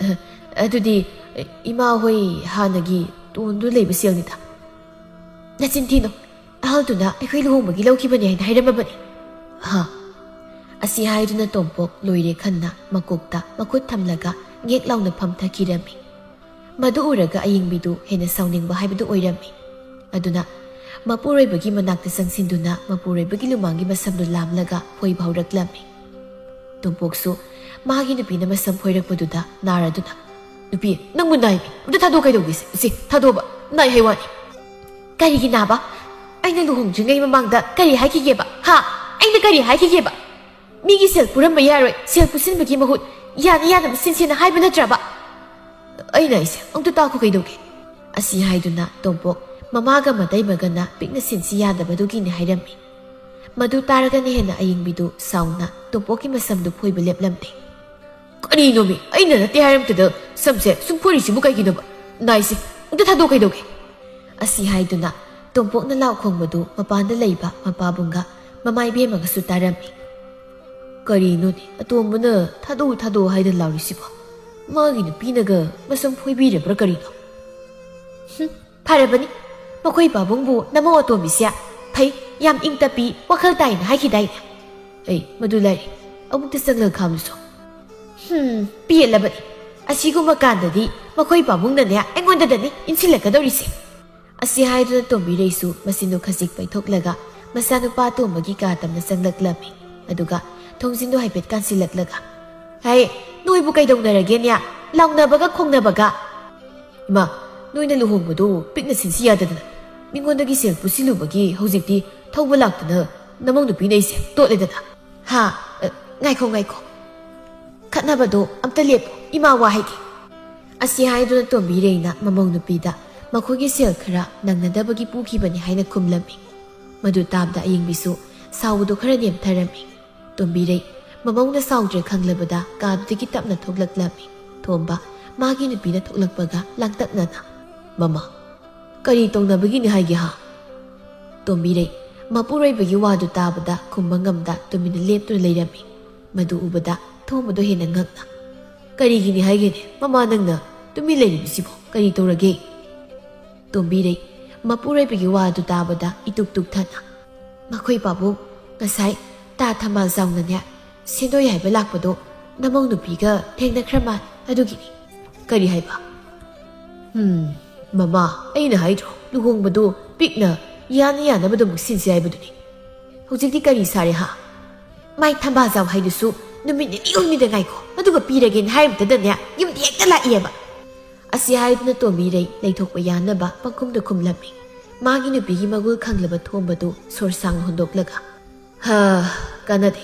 "ꯑ, ꯑꯗꯨꯗꯤ ꯏꯃꯥ ꯍꯣꯏ ꯍꯥꯟꯅꯒꯤ ꯇꯣꯟꯗꯨ ꯂꯩꯕ ꯁꯦꯜꯅꯤꯗ"꯫ "ꯅꯆꯤꯟ ꯊꯤꯅꯨ, ꯑꯍꯜꯗꯨꯅ ꯑꯩꯈꯣꯏ ꯂꯨꯍꯣꯡꯕꯒꯤ ꯂꯧꯈꯤꯕꯅꯤ ꯍꯥꯏꯅ ꯍꯥꯏꯔꯝꯃꯕꯅꯤ"꯫ "ꯍꯥ?" ꯑꯁꯤ ꯍꯥꯏꯗꯨꯅ ꯇꯣꯝꯄꯣꯛ ꯂꯣꯏꯔꯦ ꯈꯟꯅ ꯃꯀꯣꯛꯇ ꯃꯈꯨꯠ ꯊꯝꯂꯒ ꯉꯦꯛ ꯂꯥꯎꯅ ꯐꯝꯊꯈꯤꯔꯝꯃꯤ꯫ ꯃꯗꯨ ꯎꯔꯒ ꯑꯌꯤꯡꯕꯤꯗꯨ ꯍꯦꯟꯅ ꯁꯥꯎꯅꯤꯡꯕ ꯍꯥꯏꯕꯗꯨ ꯑꯣꯏꯔꯝꯃꯤ꯫ ꯑꯗꯨꯅ ꯃꯄꯨꯔꯣꯏꯕꯒꯤ ꯃꯅꯥꯛꯇ ꯆꯪꯁꯤꯟꯗꯨꯅ ꯃꯄꯨꯔꯣꯏꯕꯒꯤ ꯂꯨꯃꯥꯡꯒꯤ ꯃꯁꯝꯗꯨ ꯂꯥꯝꯂꯒ ꯐꯣꯏꯕ ꯍꯧꯔꯛꯂꯝꯃꯤ꯫ ꯇꯣꯝꯄꯣꯛꯁꯨ ꯃꯥꯒꯤ ꯅꯨꯄꯤꯅ ꯃꯁꯝ ꯐꯣꯏꯔꯛꯄꯗꯨꯗ ꯅꯥꯔꯗꯨꯅ, "ꯅꯨꯄꯤ, ꯅꯪꯕꯨ ꯅꯥꯏꯃꯤ, ꯑꯝꯇ ꯊꯥꯗꯣꯛ ꯀꯩꯗꯧꯒꯦꯁꯦ? ꯁꯤ ꯊꯥꯗꯣꯛꯑꯕ ꯅꯥꯏ ꯍꯥꯏ ꯋꯥꯅꯤ"꯫ "ꯀꯔꯤꯒꯤ ꯅꯥꯕ? ꯑꯩꯅ ꯂꯨꯍꯣꯡꯗ꯭ꯔꯤꯉꯩ ꯃꯃꯥꯡꯗ ꯀꯔꯤ ꯍꯥꯏꯈꯤꯒꯦꯕ? ꯍꯥ? ꯑꯩꯅ ꯀꯔꯤ ꯍꯥꯏꯈꯤꯒꯦꯕ? ꯃꯤꯒꯤ ꯁꯦꯜ ꯄꯨꯔꯝꯕ ꯌꯥꯔꯣꯏ, ꯁꯦꯜ ꯄꯨꯁꯤꯟꯕꯒꯤ ꯃꯍꯨꯠ ꯌꯥꯅ ꯌꯥꯅꯕ ꯁꯤꯟꯁꯦꯅ ꯍꯥꯏꯕ ꯅꯠꯇ꯭ꯔꯕ?" "ꯑꯩꯅ ꯑꯩꯁꯦ ꯑꯝꯇ ꯇꯥꯈꯣ ꯀꯩꯗꯧꯒꯦ?" ꯑꯁꯤ ꯍꯥꯏꯗꯨꯅ ꯇꯣꯝꯄꯣꯛ ꯃꯃꯥꯒ ꯃꯇꯩꯃꯒꯅ ꯄꯤꯛꯅ ꯁꯤꯟꯁꯤ ꯌꯥꯗꯕꯗꯨꯒꯤꯅꯤ ꯍꯥꯏꯔꯝꯃꯤ꯫ ꯃꯗꯨ ꯇꯥꯔꯒꯅ ꯍꯦꯟꯅ ꯑꯌꯤꯡꯕꯤꯗꯨ ꯁꯥꯎꯅ ꯇꯣꯝꯄꯣꯛꯀꯤ ꯃꯁꯝꯗꯨ ꯐꯣꯏꯕ ꯂꯦꯞꯂꯝꯗꯦ꯫ "ꯀꯔꯤꯅꯣꯃꯤ, ꯑꯩꯅ ꯅꯠꯇꯦ ꯍꯥꯏꯔꯝꯇꯗ ꯁꯝꯁꯦ ꯁꯨꯝ ꯐꯣꯏꯔꯤꯁꯤꯕꯨ ꯀꯩꯒꯤꯅꯣꯕ? ꯅꯥꯏꯁꯦ, ꯑꯝꯇ ꯊꯥꯗꯣꯛ ꯀꯩꯗꯧꯒꯦ?" ꯑꯁꯤ ꯍꯥꯏꯗꯨꯅ ꯇꯣꯝꯄꯣꯛꯅ ꯂꯥꯎ ꯈꯣꯡꯕꯗꯨ ꯃꯄꯥꯟꯗ ꯂꯩꯕ ꯃꯄꯥꯕꯨꯡꯒ ꯃꯃꯥ ꯏꯕꯦꯝꯃꯒꯁꯨ ꯇꯥꯔꯝꯃꯤ꯫ "ꯀꯔꯤꯅꯣꯅꯦ, ꯑꯇꯣꯝꯕꯅ ꯊꯥꯗꯣꯛꯎ ꯊꯥꯗꯣꯛꯎ ꯍꯥꯏꯗꯅ ꯂꯥꯎꯔꯤꯁꯤꯕꯣ? ꯃꯥꯒꯤ ꯅꯨꯄꯤꯅꯒ ꯃꯁꯝ ꯐꯣꯏꯕꯤꯔꯕ꯭ꯔꯥ ꯀꯔꯤꯅꯣ?" "ꯍꯨꯝ, ꯐꯔꯕꯅꯤ꯫ ꯃꯈꯣꯏ ꯄꯥꯕꯨꯡꯕꯨ ꯅꯃꯧ ꯑꯇꯣꯝꯕꯤꯁꯦ ꯐꯩ, ꯌꯥꯝ ꯏꯪ ꯇꯞꯄꯤ, ꯋꯥꯈꯜ ꯇꯥꯏꯅ ꯍꯥꯏꯈꯤꯗꯥꯏꯅꯦ?" "ꯑꯩ ꯃꯗꯨ ꯂꯥꯏꯔꯤ, ꯑꯃꯨꯛꯇ ꯆꯪꯂꯒ ꯈꯥꯝꯂꯨꯁꯣ"꯫ "ꯍꯨꯝ, ꯄꯦꯜꯂꯕꯅꯤ꯫ ꯑꯁꯤꯒꯨꯝꯕ ꯀꯥꯟꯗꯗꯤ ꯃꯈꯣꯏ ꯄꯥꯕꯨꯡꯅꯅꯦ ꯑꯩꯉꯣꯟꯗꯗꯅꯤ ꯏꯟꯁꯤꯜꯂꯛꯀꯗꯧꯔꯤꯁꯦ"꯫ ꯑꯁꯤ ꯍꯥꯏꯗꯨꯅ ꯇꯣꯝꯕꯤꯔꯩꯁꯨ ꯃꯆꯤꯟꯗꯨ ꯈꯖꯤꯛ ꯄꯩꯊꯣꯛꯂꯒ ꯃꯆꯥꯅꯨꯄꯥ ꯑꯇꯣꯝꯕꯒꯤ ꯀꯥ ꯇꯝꯅ ꯆꯪꯂꯛꯂꯝꯃꯤ꯫ ꯑꯗꯨꯒ ꯊꯣꯡꯖꯤꯟꯗꯨ ꯍꯥꯏꯐꯦꯠ ꯀꯥꯟꯁꯤꯜꯂꯛꯂꯒ, "ꯍꯩ, ꯅꯣꯏꯕꯨ ꯀꯩꯗꯧꯅꯔꯒꯦꯅꯦ? ꯂꯥꯎꯅꯕꯒ ꯈꯣꯡꯅꯕꯒ?" "ꯏꯃꯥ, ꯅꯣꯏꯅ ꯂꯨꯍꯣꯡꯕꯗꯨ ꯄꯤꯛꯅ ꯁꯤꯟꯁꯤ ꯌꯥꯗꯗꯅ ꯃꯤꯉꯣꯟꯗꯒꯤ ꯁꯦꯜ ꯄꯨꯁꯤꯜꯂꯨꯕꯒꯤ ꯍꯧꯖꯤꯛꯇꯤ ꯊꯧꯕ ꯂꯥꯛꯇꯅ ꯅꯃꯧ ꯅꯨꯄꯤꯅ ꯑꯩꯁꯦ ꯇꯣꯠꯂꯦꯗꯅ"꯫ "ꯍꯥ? ꯑ, ꯉꯥꯏꯈꯣ, ꯉꯥꯏꯈꯣ꯫ ꯈꯠꯅꯕꯗꯣ ꯑꯝꯇ ꯂꯦꯞꯄꯣ, ꯏꯃꯥ ꯋꯥ ꯍꯥꯏꯒꯦ"꯫ ꯑꯁꯤ ꯍꯥꯏꯗꯨꯅ ꯇꯣꯝꯕꯤꯔꯩꯅ ꯃꯃꯧ ꯅꯨꯄꯤꯗ ꯃꯈꯣꯏꯒꯤ ꯁꯦꯜ ꯈꯔ ꯅꯪꯅꯗꯕꯒꯤ ꯄꯨꯈꯤꯕꯅꯤ ꯍꯥꯏꯅ ꯈꯨꯝꯂꯝꯃꯤ꯫ ꯃꯗꯨ ꯇꯥꯕꯗ ꯑꯌꯤꯡꯕꯤꯁꯨ ꯁꯥꯎꯕꯗꯨ ꯈꯔ ꯅꯦꯝꯊꯔꯝꯃꯤ꯫ ꯇꯣꯝꯕꯤꯔꯩ ꯃꯃꯧꯅ ꯁꯥꯎꯗ꯭ꯔꯦ ꯈꯪꯂꯕꯗ ꯀꯥꯗꯨꯗꯒꯤ ꯇꯞꯅ ꯊꯣꯛꯂꯛꯂꯝꯃꯤ꯫ ꯊꯣꯝꯕ ꯃꯥꯒꯤ ꯅꯨꯄꯤꯅ ꯊꯣꯛꯂꯛꯄꯒ ꯂꯥꯡꯇꯛꯅꯅ, "ꯃꯃꯥ, ꯀꯔꯤ ꯇꯧꯅꯕꯒꯤꯅꯤ ꯍꯥꯏꯒꯦ ꯍꯥ?" ꯇꯣꯝꯕꯤꯔꯩ ꯃꯄꯨꯔꯣꯏꯕꯒꯤ ꯋꯥꯗꯨ ꯇꯥꯕꯗ ꯈꯨꯝꯕ ꯉꯝꯗ ꯇꯨꯃꯤꯟꯅ ꯂꯦꯞꯇꯨꯅ ꯂꯩꯔꯝꯃꯤ꯫ ꯃꯗꯨ ꯎꯕꯗ ꯊꯣꯝꯕꯗꯣ ꯍꯦꯟꯅ ꯉꯛꯅ, "ꯀꯔꯤꯒꯤꯅꯤ ꯍꯥꯏꯒꯦꯅꯦ ꯃꯃꯥ, ꯅꯪꯅ ꯇꯨꯃꯤꯟ ꯂꯩꯔꯤꯕꯁꯤꯕꯣ? ꯀꯔꯤ ꯇꯧꯔꯒꯦ?" ꯇꯣꯝꯕꯤꯔꯩ ꯃꯄꯨꯔꯣꯏꯕꯒꯤ ꯋꯥ ꯑꯗꯨ ꯇꯥꯕꯗ ꯏꯇꯨꯛ ꯇꯨꯛꯊꯅ, "ꯃꯈꯣꯏ ꯄꯥꯕꯨꯡ ꯉꯁꯥꯏ ꯇꯥ ꯊꯝꯕꯥꯜ ꯆꯥꯎꯅꯅꯦ ꯁꯦꯟꯗꯣꯏ ꯍꯥꯏꯕ ꯂꯥꯛꯄꯗꯣ ꯅꯃꯧ ꯅꯨꯄꯤꯒ ꯊꯦꯡꯅꯈ꯭ꯔ ꯃꯥꯜ ꯑꯗꯨꯒꯤꯅꯤ꯫" "ꯀꯔꯤ ꯍꯥꯏꯕ?" "ꯎꯝ, ꯃꯃꯥ, ꯑꯩꯅ ꯍꯥꯏꯗ꯭ꯔꯣ ꯂꯨꯍꯣꯡꯕꯗꯣ ꯄꯤꯛꯅ ꯌꯥꯅ ꯌꯥꯅꯕꯗ ꯑꯃꯨꯛ ꯁꯤꯟꯁꯤ ꯍꯥꯏꯕꯗꯨꯅꯤ꯫ ꯍꯧꯖꯤꯛꯇꯤ ꯀꯔꯤ ꯁꯥꯔꯦ ꯍꯥ? ꯃꯥꯏ ꯊꯝꯕꯥꯜ ꯆꯥꯎ ꯍꯥꯏꯗꯨꯁꯨ ꯅꯨꯃꯤꯠ ꯅꯤꯅꯤ ꯍꯨꯝꯅꯤꯗ ꯉꯥꯏꯈꯣ, ꯑꯗꯨꯒ ꯄꯤꯔꯒꯦꯅ ꯍꯥꯏꯕꯗꯗꯅꯦ ꯌꯨꯝꯗ ꯍꯦꯛꯇ ꯂꯥꯛꯏꯑꯕ꯫" ꯑꯁꯤ ꯍꯥꯏꯗꯨꯅ ꯇꯣꯝꯕꯤꯔꯩ ꯂꯩꯊꯣꯛꯄ ꯌꯥꯅꯕ ꯄꯪꯈꯨꯝꯗ ꯈꯨꯝꯂꯝꯃꯤ꯫ ꯃꯥꯒꯤ ꯅꯨꯄꯤꯒꯤ ꯃꯒꯨꯜ ꯈꯪꯂꯕ ꯊꯣꯝꯕꯗꯨ ꯁꯣꯔ ꯁꯥꯡꯅ ꯍꯣꯟꯗꯣꯛꯂꯒ, "ꯍꯥ, ꯀꯥꯟꯅꯗꯦ꯫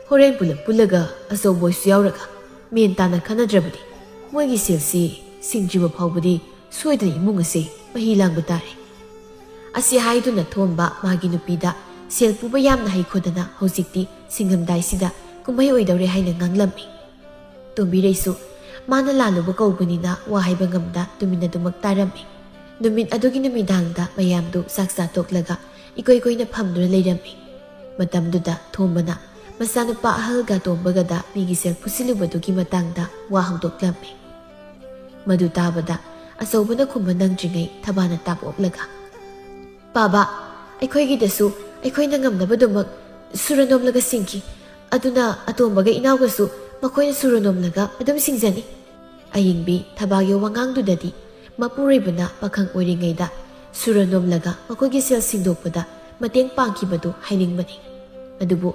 ꯍꯣꯔꯦꯟ ꯄꯨꯂꯞ ꯄꯨꯜꯂꯒ ꯑꯆꯧꯕ ꯑꯣꯏꯁꯨ ꯌꯥꯎꯔꯒ ꯃꯦꯟ ꯇꯥꯅ ꯈꯟꯅꯗ꯭ꯔꯕꯗꯤ ꯃꯣꯏꯒꯤ ꯁꯦꯜꯁꯤ ꯁꯤꯡꯗ꯭ꯔꯤꯕ ꯐꯥꯎꯕꯗꯤ ꯁꯣꯏꯗꯅ ꯏꯃꯨꯡ ꯑꯁꯦ ꯃꯍꯤ ꯂꯥꯡꯕ ꯇꯥꯔꯦ꯫" ꯑꯁꯤ ꯍꯥꯏꯗꯨꯅ ꯊꯣꯝꯕ ꯃꯥꯒꯤ ꯅꯨꯄꯤꯗ ꯁꯦꯜ ꯄꯨꯕ ꯌꯥꯝꯅ ꯍꯩꯈꯣꯗꯅ ꯍꯧꯖꯤꯛꯇꯤ ꯁꯤꯡꯉꯝꯗꯥꯏꯁꯤꯗ ꯀꯨꯝꯍꯩ ꯑꯣꯏꯗꯧꯔꯦ ꯍꯥꯏꯅ ꯉꯥꯡꯂꯝꯃꯤ꯫ ꯇꯣꯝꯕꯤꯔꯩꯁꯨ ꯃꯥꯅ ꯂꯥꯜꯂꯨꯕ ꯀꯧꯕꯅꯤꯅ ꯋꯥ ꯍꯥꯏꯕ ꯉꯝꯗ ꯇꯨꯃꯤꯟꯅ ꯑꯗꯨꯃꯛ ꯇꯥꯔꯝꯃꯤ꯫ ꯅꯨꯃꯤꯠ ꯑꯗꯨꯒꯤ ꯅꯨꯃꯤꯗꯥꯡꯗ ꯃꯌꯥꯝꯗꯨ ꯆꯥꯛ ꯆꯥ ꯇꯣꯛꯂꯒ ꯏꯀꯣꯏ ꯀꯣꯏꯅ ꯐꯝꯗꯨꯅ ꯂꯩꯔꯝꯃꯤ꯫ ꯃꯇꯝꯗꯨꯗ ꯊꯣꯝꯕꯅ ꯃꯆꯥꯅꯨꯄꯥ ꯑꯍꯜꯒ ꯇꯣꯝꯕꯒꯗ ꯃꯤꯒꯤ ꯁꯦꯜ ꯄꯨꯁꯤꯜꯂꯨꯕꯗꯨꯒꯤ ꯃꯇꯥꯡꯗ ꯋꯥ ꯍꯧꯗꯣꯛꯂꯝꯃꯤ꯫ ꯃꯗꯨ ꯇꯥꯕꯗ ꯑꯆꯧꯕꯅ ꯈꯨꯝꯕ ꯅꯪꯗ꯭ꯔꯤꯉꯩ ꯊꯕꯥꯅ ꯇꯥꯞ ꯑꯣꯛꯂꯒ, "ꯄꯥꯕ, ꯑꯩꯈꯣꯏꯒꯤꯗꯁꯨ ꯑꯩꯈꯣꯏꯅ ꯉꯝꯅꯕꯗꯨꯃꯛ ꯁꯨꯔ ꯅꯣꯝꯂꯒ ꯁꯤꯡꯈꯤ꯫ ꯑꯗꯨꯅ ꯑꯇꯣꯝꯕꯒ ꯏꯅꯥꯎꯒꯁꯨ ꯃꯈꯣꯏꯅ ꯁꯨꯔ ꯅꯣꯝꯂꯒ ꯑꯗꯨꯝ ꯁꯤꯡꯖꯅꯤ꯫" ꯑꯌꯤꯡꯕꯤ ꯊꯕꯥꯒꯤ ꯋꯥꯉꯥꯡꯗꯨꯗꯗꯤ ꯃꯄꯨꯔꯣꯏꯕꯅ ꯄꯥꯈꯪ ꯑꯣꯏꯔꯤꯉꯩꯗ ꯁꯨꯔ ꯅꯣꯝꯂꯒ ꯃꯈꯣꯏꯒꯤ ꯁꯦꯜ ꯁꯤꯡꯗꯣꯛꯄꯗ ꯃꯇꯦꯡ ꯄꯥꯡꯈꯤꯕꯗꯨ ꯍꯥꯏꯅꯤꯡꯕꯅꯤ꯫ ꯑꯗꯨꯕꯨ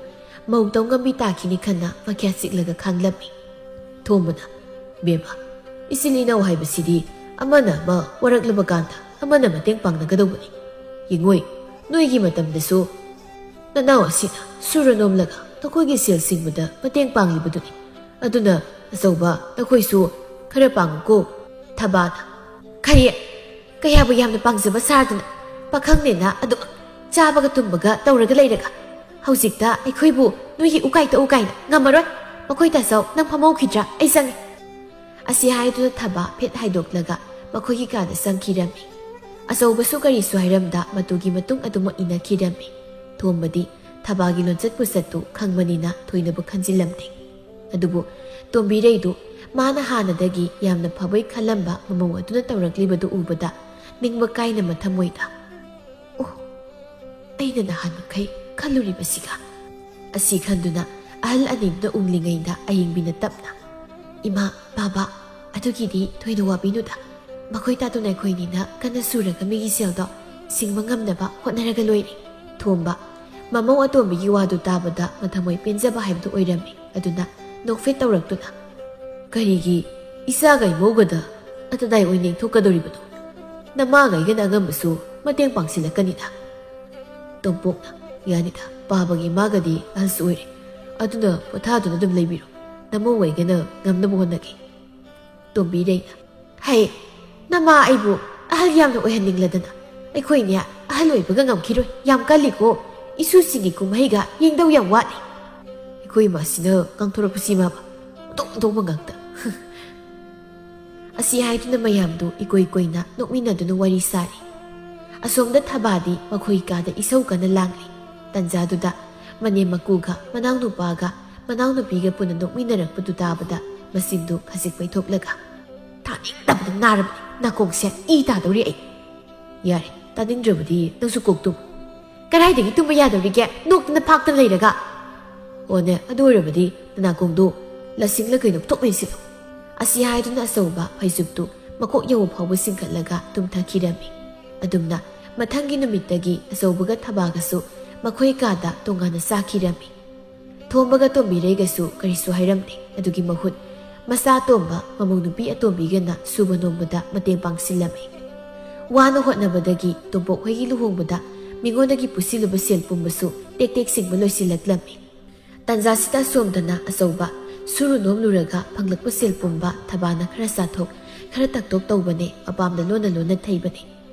ꯃꯧ ꯇꯧꯉꯝꯕꯤ ꯇꯥꯈꯤꯅꯤ ꯈꯟꯅ ꯃꯈ꯭ꯌꯥꯠ ꯆꯤꯛꯂꯒ ꯈꯥꯡꯂꯝꯃꯤ꯫ ꯊꯣꯝꯕꯅ, "ꯕꯦꯝꯃ, ꯏꯆꯤꯜ ꯏꯅꯥꯎ ꯍꯥꯏꯕꯁꯤꯗꯤ ꯑꯃꯅ ꯑꯃ ꯋꯥꯔꯛꯂꯕ ꯀꯥꯟꯗ ꯑꯃꯅ ꯃꯇꯦꯡ ꯄꯥꯡꯅꯒꯗꯧꯕꯅꯤ꯫ ꯌꯦꯡꯉꯣꯏ, ꯅꯣꯏꯒꯤ ꯃꯇꯝꯗꯁꯨ ꯅꯅꯥꯎ ꯑꯁꯤꯅ ꯁꯨꯔ ꯅꯣꯝꯂꯒ ꯅꯈꯣꯏꯒꯤ ꯁꯦꯜ ꯁꯤꯡꯕꯗ ꯃꯇꯦꯡ ꯄꯥꯡꯂꯤꯕꯗꯨꯅꯤ꯫ ꯑꯗꯨꯅ ꯑꯆꯧꯕ, ꯅꯈꯣꯏꯁꯨ ꯈꯔ ꯄꯥꯡꯉꯨꯀꯣ꯫" ꯊꯕꯥꯅ, "ꯈꯔꯤ? ꯀꯌꯥꯕꯨ ꯌꯥꯝꯅ ꯄꯥꯡꯖꯕ ꯁꯥꯗꯅ ꯄꯥꯈꯪꯅꯦꯅ ꯑꯗꯨꯝ ꯆꯥꯕꯒ ꯇꯨꯝꯕꯒ ꯇꯧꯔꯒ ꯂꯩꯔꯒ ꯍꯧꯖꯤꯛꯇ ꯑꯩꯈꯣꯏꯕꯨ ꯅꯣꯏꯒꯤ ꯎꯀꯥꯏ ꯇꯛꯎ ꯀꯥꯏꯅ ꯉꯝꯃꯔꯣꯏ꯫ ꯃꯈꯣꯏ ꯇꯥꯆꯧ, ꯅꯪ ꯐꯝꯍꯧꯈꯤꯗ꯭ꯔꯥ? ꯑꯩ ꯆꯪꯉꯦ꯫" ꯑꯁꯤ ꯍꯥꯏꯗꯨꯅ ꯊꯕꯥ ꯐꯤꯠ ꯍꯥꯏꯗꯣꯛꯂꯒ ꯃꯈꯣꯏꯒꯤ ꯀꯥꯗ ꯆꯪꯈꯤꯔꯝꯃꯤ꯫ ꯑꯆꯧꯕꯁꯨ ꯀꯔꯤꯁꯨ ꯍꯥꯏꯔꯝꯗ ꯃꯇꯨꯒꯤ ꯃꯇꯨꯡ ꯑꯗꯨꯃꯛ ꯏꯟꯅꯈꯤꯔꯝꯃꯤ꯫ ꯊꯣꯝꯕꯗꯤ ꯊꯕꯥꯒꯤ ꯂꯣꯟꯆꯠ ꯄꯨꯆꯠꯇꯨ ꯈꯪꯕꯅꯤꯅ ꯊꯣꯏꯅꯕꯨ ꯈꯟꯖꯤꯜꯂꯝꯗꯦ꯫ ꯑꯗꯨꯕꯨ ꯇꯣꯝꯕꯤꯔꯩꯗꯨ ꯃꯥꯅ ꯍꯥꯟꯅꯗꯒꯤ ꯌꯥꯝꯅ ꯐꯕꯣꯏ ꯈꯜꯂꯝꯕ ꯃꯃꯧ ꯑꯗꯨꯅ ꯇꯧꯔꯛꯂꯤꯕꯗꯨ ꯎꯕꯗ ꯅꯤꯡꯕ ꯀꯥꯏꯅ ꯃꯊꯃꯣꯏꯗ, "ꯑꯣ, ꯑꯩꯅ ꯅꯍꯥꯟꯃꯈꯩ ꯈꯜꯂꯨꯔꯤꯕꯁꯤꯒ?" ꯑꯁꯤ ꯈꯟꯗꯨꯅ ꯑꯍꯜ ꯑꯅꯤꯗꯨꯅ ꯎꯪꯂꯤꯉꯩꯗ ꯑꯌꯤꯡꯕꯤꯅ ꯇꯞꯅ, "ꯏꯃꯥ, ꯕꯥꯕꯥ, ꯑꯗꯨꯒꯤꯗꯤ ꯊꯣꯏꯅ ꯋꯥꯕꯤꯅꯨꯗ꯫ ꯃꯈꯣꯏ ꯇꯥꯗꯨꯅ ꯑꯩꯈꯣꯏꯅꯤꯅ ꯀꯟꯅ ꯁꯨꯔꯒ ꯃꯤꯒꯤ ꯁꯦꯜꯗꯣ ꯁꯤꯡꯕ ꯉꯝꯅꯕ ꯍꯣꯠꯅꯔꯒ ꯂꯣꯏꯔꯦ꯫" ꯊꯣꯝꯕ ꯃꯃꯧ ꯑꯇꯣꯝꯕꯤꯒꯤ ꯋꯥꯗꯨ ꯇꯥꯕꯗ ꯃꯊꯃꯣꯏ ꯄꯦꯟꯖꯕ ꯍꯥꯏꯕꯗꯨ ꯑꯣꯏꯔꯝꯃꯤ꯫ ꯑꯗꯨꯅ ꯅꯣꯛꯐꯦꯠ ꯇꯧꯔꯛꯇꯨꯅ, "ꯀꯔꯤꯒꯤ ꯏꯆꯥꯒ ꯏꯃꯧꯒꯗ ꯑꯇꯗꯥꯏ ꯑꯣꯏꯅ ꯌꯦꯡꯊꯣꯛꯀꯗꯧꯔꯤꯕꯅꯣ? ꯅꯃꯥꯒꯩꯒꯅ ꯑꯉꯝꯕꯁꯨ ꯃꯇꯦꯡ ꯄꯥꯡꯁꯤꯜꯂꯛꯀꯅꯤꯗ꯫" ꯇꯣꯝꯄꯣꯛꯅ, "ꯌꯥꯅꯤꯗ, ꯄꯥꯕꯒꯤ ꯏꯃꯥꯒꯗꯤ ꯑꯍꯜꯁꯨ ꯑꯣꯏꯔꯦ꯫ ꯑꯗꯨꯅ ꯄꯣꯊꯥꯗꯨꯅ ꯑꯗꯨꯝ ꯂꯩꯕꯤꯔꯣ꯫ ꯅꯃꯧ ꯑꯣꯏꯒꯅ ꯉꯝꯅꯕ ꯍꯣꯠꯅꯒꯦ꯫" ꯇꯣꯝꯕꯤꯔꯩꯅ, "ꯍꯩ, ꯅꯃꯥ ꯑꯩꯕꯨ ꯑꯍꯜ ꯌꯥꯝꯅ ꯑꯣꯏꯍꯟꯅꯤꯡꯂꯗꯅ꯫ ꯑꯩꯈꯣꯏꯅꯦ ꯑꯍꯜ ꯑꯣꯏꯕꯒ ꯉꯝꯈꯤꯔꯣꯏ꯫ ꯌꯥꯝ ꯀꯜꯂꯤꯀꯣ꯫ ꯏꯁꯨꯁꯤꯡꯒꯤ ꯀꯨꯝꯍꯩꯒ ꯌꯦꯡꯗꯧ ꯌꯥꯝ ꯋꯥꯠꯂꯤ꯫" ꯑꯩꯈꯣꯏ ꯏꯃꯥꯁꯤꯅ ꯉꯥꯡꯊꯣꯔꯛꯄꯁꯤ ꯏꯃꯥꯕ ꯑꯣꯟꯊꯣꯛ ꯑꯣꯟꯊꯣꯛꯄ ꯉꯥꯛꯇ꯫ ꯑꯁꯤ ꯍꯥꯏꯗꯨꯅ ꯃꯌꯥꯝꯗꯨ ꯏꯀꯣꯏ ꯀꯣꯏꯅ ꯅꯣꯛꯃꯤꯟꯅꯗꯨꯅ ꯋꯥꯔꯤ ꯁꯥꯔꯤ꯫ ꯑꯁꯣꯝꯗ ꯊꯕꯥꯗꯤ ꯃꯈꯣꯏ ꯀꯥꯗ ꯏꯁꯧ ꯀꯟꯅ ꯂꯥꯡꯂꯤ꯫ ꯇꯟꯖꯥꯗꯨꯗ ꯃꯅꯦꯝ ꯃꯀꯨꯒ ꯃꯅꯥꯎꯅꯨꯄꯥꯒ ꯃꯅꯥꯎꯅꯨꯄꯤꯒ ꯄꯨꯟꯅ ꯅꯣꯛꯃꯤꯟꯅꯔꯛꯄꯗꯨ ꯇꯥꯕꯗ ꯃꯆꯤꯟꯗꯨ ꯈꯖꯤꯛ ꯄꯩꯊꯣꯛꯂꯒ, "ꯇꯥꯅꯤꯡꯗꯕꯅ ꯅꯥꯔꯕꯅꯤ꯫ ꯅꯥꯀꯣꯡꯁꯦ ꯏ ꯇꯥꯗꯧꯔꯤ ꯑꯩ꯫" "ꯌꯥꯔꯦ, ꯇꯥꯅꯤꯡꯗ꯭ꯔꯕꯗꯤ ꯅꯪꯁꯨ ꯀꯣꯛ ꯇꯨꯝ꯫" "ꯀꯗꯥꯏꯗꯒꯤ ꯇꯨꯝꯕ ꯌꯥꯗꯧꯔꯤꯒꯦ, ꯅꯣꯛꯇꯅ ꯐꯥꯛꯇꯅ ꯂꯩꯔꯒ?" "ꯑꯣꯅꯦ, ꯑꯗꯨ ꯑꯣꯏꯔꯕꯗꯤ ꯅꯅꯥꯀꯣꯡꯗꯣ ꯂꯁꯤꯡꯂ ꯀꯩꯅꯣ ꯊꯣꯛ ꯃꯦꯟꯁꯤꯜꯂꯨ꯫" ꯑꯁꯤ ꯍꯥꯏꯗꯨꯅ ꯑꯆꯧꯕ ꯐꯩꯖꯨꯞꯇꯨ ꯃꯀꯣꯛ ꯌꯧꯕ ꯐꯥꯎꯕ ꯆꯤꯡꯈꯠꯂꯒ ꯇꯨꯝꯊꯈꯤꯔꯝꯃꯤ꯫ ꯑꯗꯨꯝꯅ ꯃꯊꯪꯒꯤ ꯅꯨꯃꯤꯠꯇꯒꯤ ꯑꯆꯧꯕꯒ ꯊꯕꯥꯒꯁꯨ ꯃꯈꯣꯏ ꯀꯥꯗ ꯇꯣꯉꯥꯟꯅ ꯆꯥꯈꯤꯔꯝꯃꯤ꯫ ꯊꯣꯝꯕꯒ ꯇꯣꯝꯕꯤꯔꯩꯒꯁꯨ ꯀꯔꯤꯁꯨ ꯍꯥꯏꯔꯝꯗꯦ꯫ ꯑꯗꯨꯒꯤ ꯃꯍꯨꯠ ꯃꯆꯥ ꯑꯇꯣꯝꯕ ꯃꯃꯧ ꯅꯨꯄꯤ ꯑꯇꯣꯝꯕꯤꯒꯅ ꯁꯨꯕ ꯅꯣꯝꯕꯗ ꯃꯇꯦꯡ ꯄꯥꯡꯁꯤꯜꯂꯝꯃꯤ꯫ ꯋꯥꯅ ꯍꯣꯠꯅꯕꯗꯒꯤ ꯇꯣꯝꯄꯣꯛ ꯍꯣꯏꯒꯤ ꯂꯨꯍꯣꯡꯕꯗ ꯃꯤꯉꯣꯟꯗꯒꯤ ꯄꯨꯁꯤꯜꯂꯨꯕ ꯁꯦꯜ ꯄꯨꯝꯕꯁꯨ ꯇꯦꯛ ꯇꯦꯛ ꯁꯤꯡꯕ ꯂꯣꯏꯁꯤꯜꯂꯛꯂꯝꯃꯤ꯫ ꯇꯟꯖꯥꯁꯤꯗ ꯁꯣꯝꯗꯅ ꯑꯆꯧꯕ ꯁꯨꯔꯨ ꯅꯣꯝꯂꯨꯔꯒ ꯐꯪꯂꯛꯄ ꯁꯦꯜ ꯄꯨꯝꯕ ꯊꯕꯥꯅ ꯈꯔ ꯆꯥꯊꯣꯛ, ꯈꯔ ꯇꯛꯇꯣꯛ ꯇꯧꯕꯅꯦ ꯃꯄꯥꯝꯗ ꯂꯣꯟꯅ ꯂꯣꯟꯅ ꯊꯩꯕꯅꯦ꯫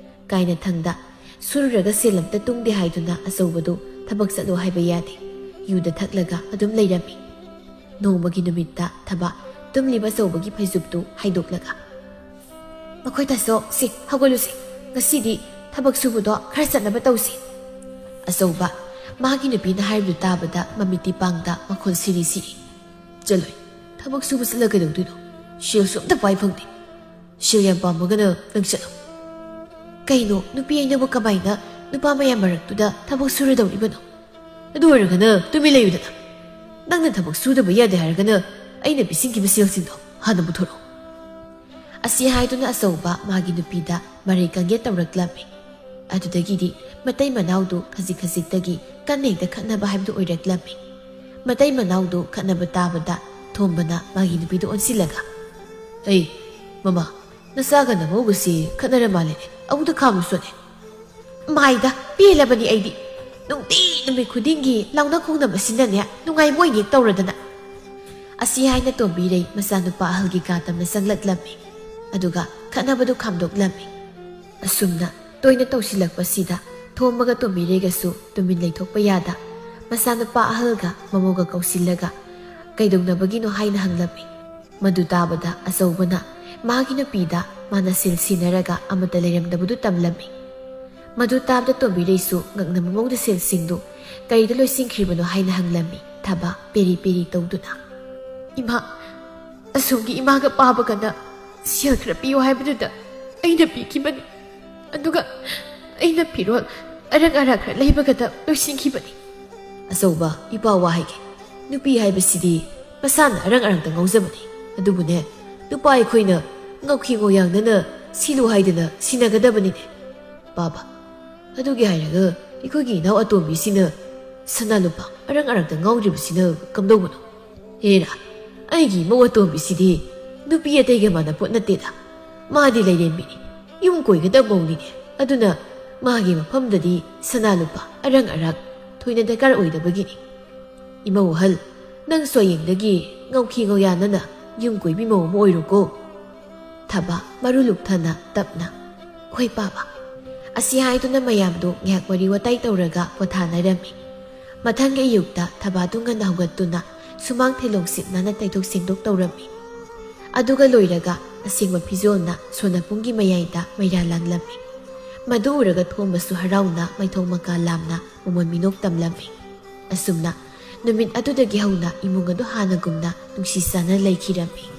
ꯀꯥꯏꯅꯊꯪꯗ ꯁꯨꯔꯨꯔꯒ ꯁꯦꯜ ꯑꯝꯇ ꯇꯨꯡꯗꯦ ꯍꯥꯏꯗꯨꯅ ꯑꯆꯧꯕꯗꯨ ꯊꯕꯛ ꯆꯠꯂꯣ ꯍꯥꯏꯕ ꯌꯥꯗꯦ꯫ ꯌꯨꯗ ꯊꯛꯂꯒ ꯑꯗꯨꯝ ꯂꯩꯔꯝꯃꯤ꯫ ꯅꯣꯡꯃꯒꯤ ꯅꯨꯃꯤꯠꯇ ꯊꯕꯥ ꯇꯨꯝꯂꯤꯕ ꯑꯆꯧꯕꯒꯤ ꯐꯩꯖꯨꯞꯇꯨ ꯍꯥꯏꯗꯣꯛꯂꯒ, "ꯃꯈꯣꯏ ꯇꯥꯁꯣ, ꯁꯤ ꯍꯧꯒꯠꯂꯨꯁꯤ꯫ ꯉꯁꯤꯗꯤ ꯊꯕꯛ ꯁꯨꯕꯗꯣ ꯈꯔ ꯆꯠꯅꯕ ꯇꯧꯁꯤ꯫" ꯑꯆꯧꯕ ꯃꯥꯒꯤ ꯅꯨꯄꯤꯅ ꯍꯥꯏꯕꯗꯨ ꯇꯥꯕꯗ ꯃꯃꯤꯠꯇꯤ ꯄꯥꯡꯗ ꯃꯈꯣꯟ ꯁꯤꯔꯤ ꯁꯤꯔꯤ꯫ "ꯆꯠꯂꯣꯏ, ꯊꯕꯛ ꯁꯨꯕ ꯆꯠꯂ ꯀꯩꯗꯧꯗꯣꯏꯅꯣ? ꯁꯦꯜꯁꯨ ꯑꯝꯇ ꯄꯥꯏ ꯐꯪꯗꯦ꯫ ꯁꯦꯜ ꯌꯥꯝ ꯄꯥꯝꯃꯒꯅ ꯅꯪ ꯆꯠꯂꯣ꯫" "ꯀꯩꯅꯣ, ꯅꯨꯄꯤ ꯑꯩꯅꯕꯨ ꯀꯃꯥꯏꯅ ꯅꯨꯄꯥ ꯃꯌꯥꯝ ꯃꯔꯛꯇꯨꯗ ꯊꯕꯛ ꯁꯨꯔꯗꯧꯔꯤꯕꯅꯣ? ꯑꯗꯨ ꯑꯣꯏꯔꯒꯅ ꯇꯨꯃꯤꯟ ꯂꯩꯌꯨꯗꯅ꯫ ꯅꯪꯅ ꯊꯕꯛ ꯁꯨꯗꯕ ꯌꯥꯗꯦ ꯍꯥꯏꯔꯒꯅ ꯑꯩꯅ ꯄꯤꯁꯤꯟꯈꯤꯕ ꯁꯦꯜꯁꯤꯡꯗꯣ ꯍꯥꯟꯅ ꯄꯨꯊꯣꯔꯛꯑꯣ꯫" ꯑꯁꯤ ꯍꯥꯏꯗꯨꯅ ꯑꯆꯧꯕ ꯃꯥꯒꯤ ꯅꯨꯄꯤꯗ ꯃꯔꯩ ꯀꯟꯒꯦ ꯇꯧꯔꯛꯂꯝꯃꯤ꯫ ꯑꯗꯨꯗꯒꯤꯗꯤ ꯃꯇꯩ ꯃꯅꯥꯎꯗꯨ ꯈꯖꯤꯛ ꯈꯖꯤꯛꯇꯒꯤ ꯀꯟꯅ ꯍꯦꯛꯇ ꯈꯠꯅꯕ ꯍꯥꯏꯕꯗꯨ ꯑꯣꯏꯔꯛꯂꯝꯃꯤ꯫ ꯃꯇꯩ ꯃꯅꯥꯎꯗꯨ ꯈꯠꯅꯕ ꯇꯥꯕꯗ ꯊꯣꯝꯕꯅ ꯃꯥꯒꯤ ꯅꯨꯄꯤꯗꯨ ꯑꯣꯟꯁꯤꯜꯂꯒ, "ꯑꯩ, ꯃꯃꯥ, ꯅꯆꯥꯒ ꯅꯃꯧꯒꯁꯤ ꯈꯠꯅꯔ ꯃꯥꯜꯂꯦꯅꯦ, ꯑꯃꯨꯛꯇ ꯈꯥꯝꯃꯨ ꯁꯣꯅꯦ꯫" "ꯃꯥꯏꯗ ꯄꯦꯜꯂꯕꯅꯤ ꯑꯩꯗꯤ꯫ ꯅꯨꯡꯇꯤ ꯅꯨꯃꯤꯠ ꯈꯨꯗꯤꯡꯒꯤ ꯂꯥꯎꯅ ꯈꯣꯡꯅꯕꯁꯤꯅꯅꯦ ꯅꯨꯡꯉꯥꯏꯕ ꯑꯣꯏꯅꯦ ꯇꯧꯔꯗꯅ꯫" ꯑꯁꯤ ꯍꯥꯏꯅ ꯇꯣꯝꯕꯤꯔꯩ ꯃꯆꯥꯅꯨꯄꯥ ꯑꯍꯜꯒꯤ ꯀꯥ ꯇꯝꯅ ꯆꯪꯂꯛꯂꯝꯃꯤ꯫ ꯑꯗꯨꯒ ꯈꯠꯅꯕꯗꯨ ꯈꯥꯝꯗꯣꯛꯂꯝꯃꯤ꯫ ꯑꯁꯨꯝꯅ ꯇꯣꯏꯅ ꯇꯧꯁꯤꯜꯂꯛꯄꯁꯤꯗ ꯊꯣꯝꯕꯒ ꯇꯣꯝꯕꯤꯔꯩꯒꯁꯨ ꯇꯨꯃꯤꯟ ꯂꯩꯊꯣꯛꯄ ꯌꯥꯗ ꯃꯆꯥꯅꯨꯄꯥ ꯑꯍꯜꯒ ꯃꯃꯧꯒ ꯀꯧꯁꯤꯜꯂꯒ ꯀꯩꯗꯧꯅꯕꯒꯤꯅꯣ ꯍꯥꯏꯅ ꯍꯪꯂꯝꯃꯤ꯫ ꯃꯗꯨ ꯇꯥꯕꯗ ꯑꯆꯧꯕꯅ ꯃꯥꯒꯤ ꯅꯨꯄꯤꯗ ꯃꯥꯅ ꯁꯦꯜ ꯁꯤꯟꯅꯔꯒ ꯑꯃꯠꯇ ꯂꯩꯔꯝꯗꯕꯗꯨ ꯇꯝꯂꯝꯃꯤ꯫ ꯃꯗꯨ ꯇꯥꯕꯗ ꯇꯣꯝꯕꯤꯔꯩꯁꯨ ꯉꯛꯅ ꯃꯃꯧꯗ ꯁꯦꯜꯁꯤꯡꯗꯨ ꯀꯔꯤꯗ ꯂꯣꯏꯁꯤꯟꯈ꯭ꯔꯤꯕꯅꯣ ꯍꯥꯏꯅ ꯍꯪꯂꯝꯃꯤ, ꯊꯕꯥ ꯄꯦꯔꯤ ꯄꯦꯔꯤ ꯇꯧꯗꯨꯅ꯫ "ꯏꯃꯥ, ꯑꯁꯣꯝꯒꯤ ꯏꯃꯥꯒ ꯄꯥꯕꯒꯅ ꯁꯦꯜ ꯈꯔ ꯄꯤꯌꯨ ꯍꯥꯏꯕꯗꯨꯗ ꯑꯩꯅ ꯄꯤꯈꯤꯕꯅꯤ꯫ ꯑꯗꯨꯒ ꯑꯩꯅ ꯐꯤꯔꯣꯜ ꯑꯔꯪ ꯑꯔꯥꯛ ꯈꯔ ꯂꯩꯕꯒꯗ ꯂꯣꯏꯁꯤꯟꯈꯤꯕꯅꯤ꯫" "ꯑꯆꯧꯕ, ꯏꯄꯥ ꯋꯥ ꯍꯥꯏꯒꯦ꯫ ꯅꯨꯄꯤ ꯍꯥꯏꯕꯁꯤꯗꯤ ꯃꯁꯥꯅ ꯑꯔꯪ ꯑꯔꯥꯛꯇ ꯉꯥꯎꯖꯕꯅꯤ꯫ ꯑꯗꯨꯕꯨꯅꯦ, ꯅꯨꯄꯥ ꯑꯩꯈꯣꯏꯅ ꯉꯥꯎꯈꯤ ꯉꯣꯌꯥꯡꯅꯅ ꯁꯤꯂꯨ ꯍꯥꯏꯗꯅ ꯁꯤꯟꯅꯒꯗꯕꯅꯤꯅꯦ꯫ ꯄꯥꯕ, ꯑꯗꯨꯒꯤ ꯍꯥꯏꯔꯒ ꯑꯩꯈꯣꯏꯒꯤ ꯏꯅꯥꯎ ꯑꯇꯣꯝꯕꯤꯁꯤꯅ ꯁꯅꯥ ꯂꯨꯄꯥ ꯑꯔꯪ ꯑꯔꯥꯛꯇ ꯉꯥꯎꯔꯤꯕꯁꯤꯅ ꯀꯝꯗꯧꯕꯅꯣ? ꯍꯦꯔꯥ, ꯑꯩꯒꯤ ꯏꯃꯧ ꯑꯇꯣꯝꯕꯤꯁꯤꯗꯤ ꯅꯨꯄꯤ ꯑꯇꯩꯒ ꯃꯥꯟꯅ ꯄꯣꯠ ꯅꯠꯇꯦꯗ꯫ ꯃꯥꯗꯤ ꯂꯩꯔꯦꯝꯕꯤꯅꯤ, ꯌꯨꯝ ꯀꯣꯏꯒꯗꯕ ꯃꯧꯅꯤꯅꯦ꯫ ꯑꯗꯨꯅ ꯃꯥꯒꯤ ꯃꯐꯝꯗꯗꯤ ꯁꯅꯥ ꯂꯨꯄꯥ ꯑꯔꯪ ꯑꯔꯥꯛ ꯊꯣꯏꯅ ꯗꯔꯀꯥꯔ ꯑꯣꯏꯗꯕꯒꯤꯅꯤ꯫ ꯏꯃꯧ ꯑꯍꯜ, ꯅꯪꯁꯨ ꯍꯌꯦꯡꯗꯒꯤ ꯉꯥꯎꯈꯤ ꯉꯣꯌꯥꯅꯅ ꯌꯨꯝ ꯀꯣꯏꯕꯤ ꯃꯧ ꯑꯃ ꯑꯣꯏꯔꯣꯀꯣ꯫" ꯊꯕꯥ ꯃꯔꯨ ꯂꯨꯛꯊꯅ ꯇꯞꯅ, "ꯍꯣꯏ ꯄꯥꯕ꯫" ꯑꯁꯤ ꯍꯥꯏꯗꯨꯅ ꯃꯌꯥꯝꯗꯨ ꯉꯥꯏꯍꯥꯛ ꯋꯥꯔꯤ ꯋꯥꯇꯥꯏ ꯇꯧꯔꯒ ꯄꯣꯊꯥꯅꯔꯝꯃꯤ꯫ ꯃꯊꯪꯒꯤ ꯑꯌꯨꯛꯇ ꯊꯕꯥꯗꯨ ꯉꯟꯅ ꯍꯧꯒꯠꯇꯨꯅ ꯁꯨꯃꯥꯡ ꯊꯦꯂꯣꯡꯁꯤꯠ ꯅꯥꯟꯅ ꯇꯩꯊꯣꯛ ꯁꯦꯡꯗꯣꯛ ꯇꯧꯔꯝꯃꯤ꯫ ꯑꯗꯨꯒ ꯂꯣꯏꯔꯒ ꯑꯁꯦꯡꯕ ꯐꯤꯖꯣꯜꯅ ꯁꯣꯅꯄꯨꯡꯒꯤ ꯃꯌꯥꯏꯗ ꯃꯩꯔꯥ ꯂꯥꯡꯂꯝꯃꯤ꯫ ꯃꯗꯨ ꯎꯔꯒ ꯊꯣꯝꯕꯁꯨ ꯍꯔꯥꯎꯅ ꯃꯩꯊꯣꯡ ꯃꯀꯥ ꯂꯥꯝꯅ ꯃꯃꯣꯟ ꯃꯤꯅꯣꯛ ꯇꯝꯂꯝꯃꯤ꯫ ꯑꯁꯨꯝꯅ ꯅꯨꯃꯤꯠ ꯑꯗꯨꯗꯒꯤ ꯍꯧꯅ ꯏꯃꯨꯡ ꯑꯗꯨ ꯍꯥꯟꯅꯒꯨꯝꯅ ꯅꯨꯡꯁꯤ ꯆꯥꯟꯅ ꯂꯩꯈꯤꯔꯝꯃꯤ꯫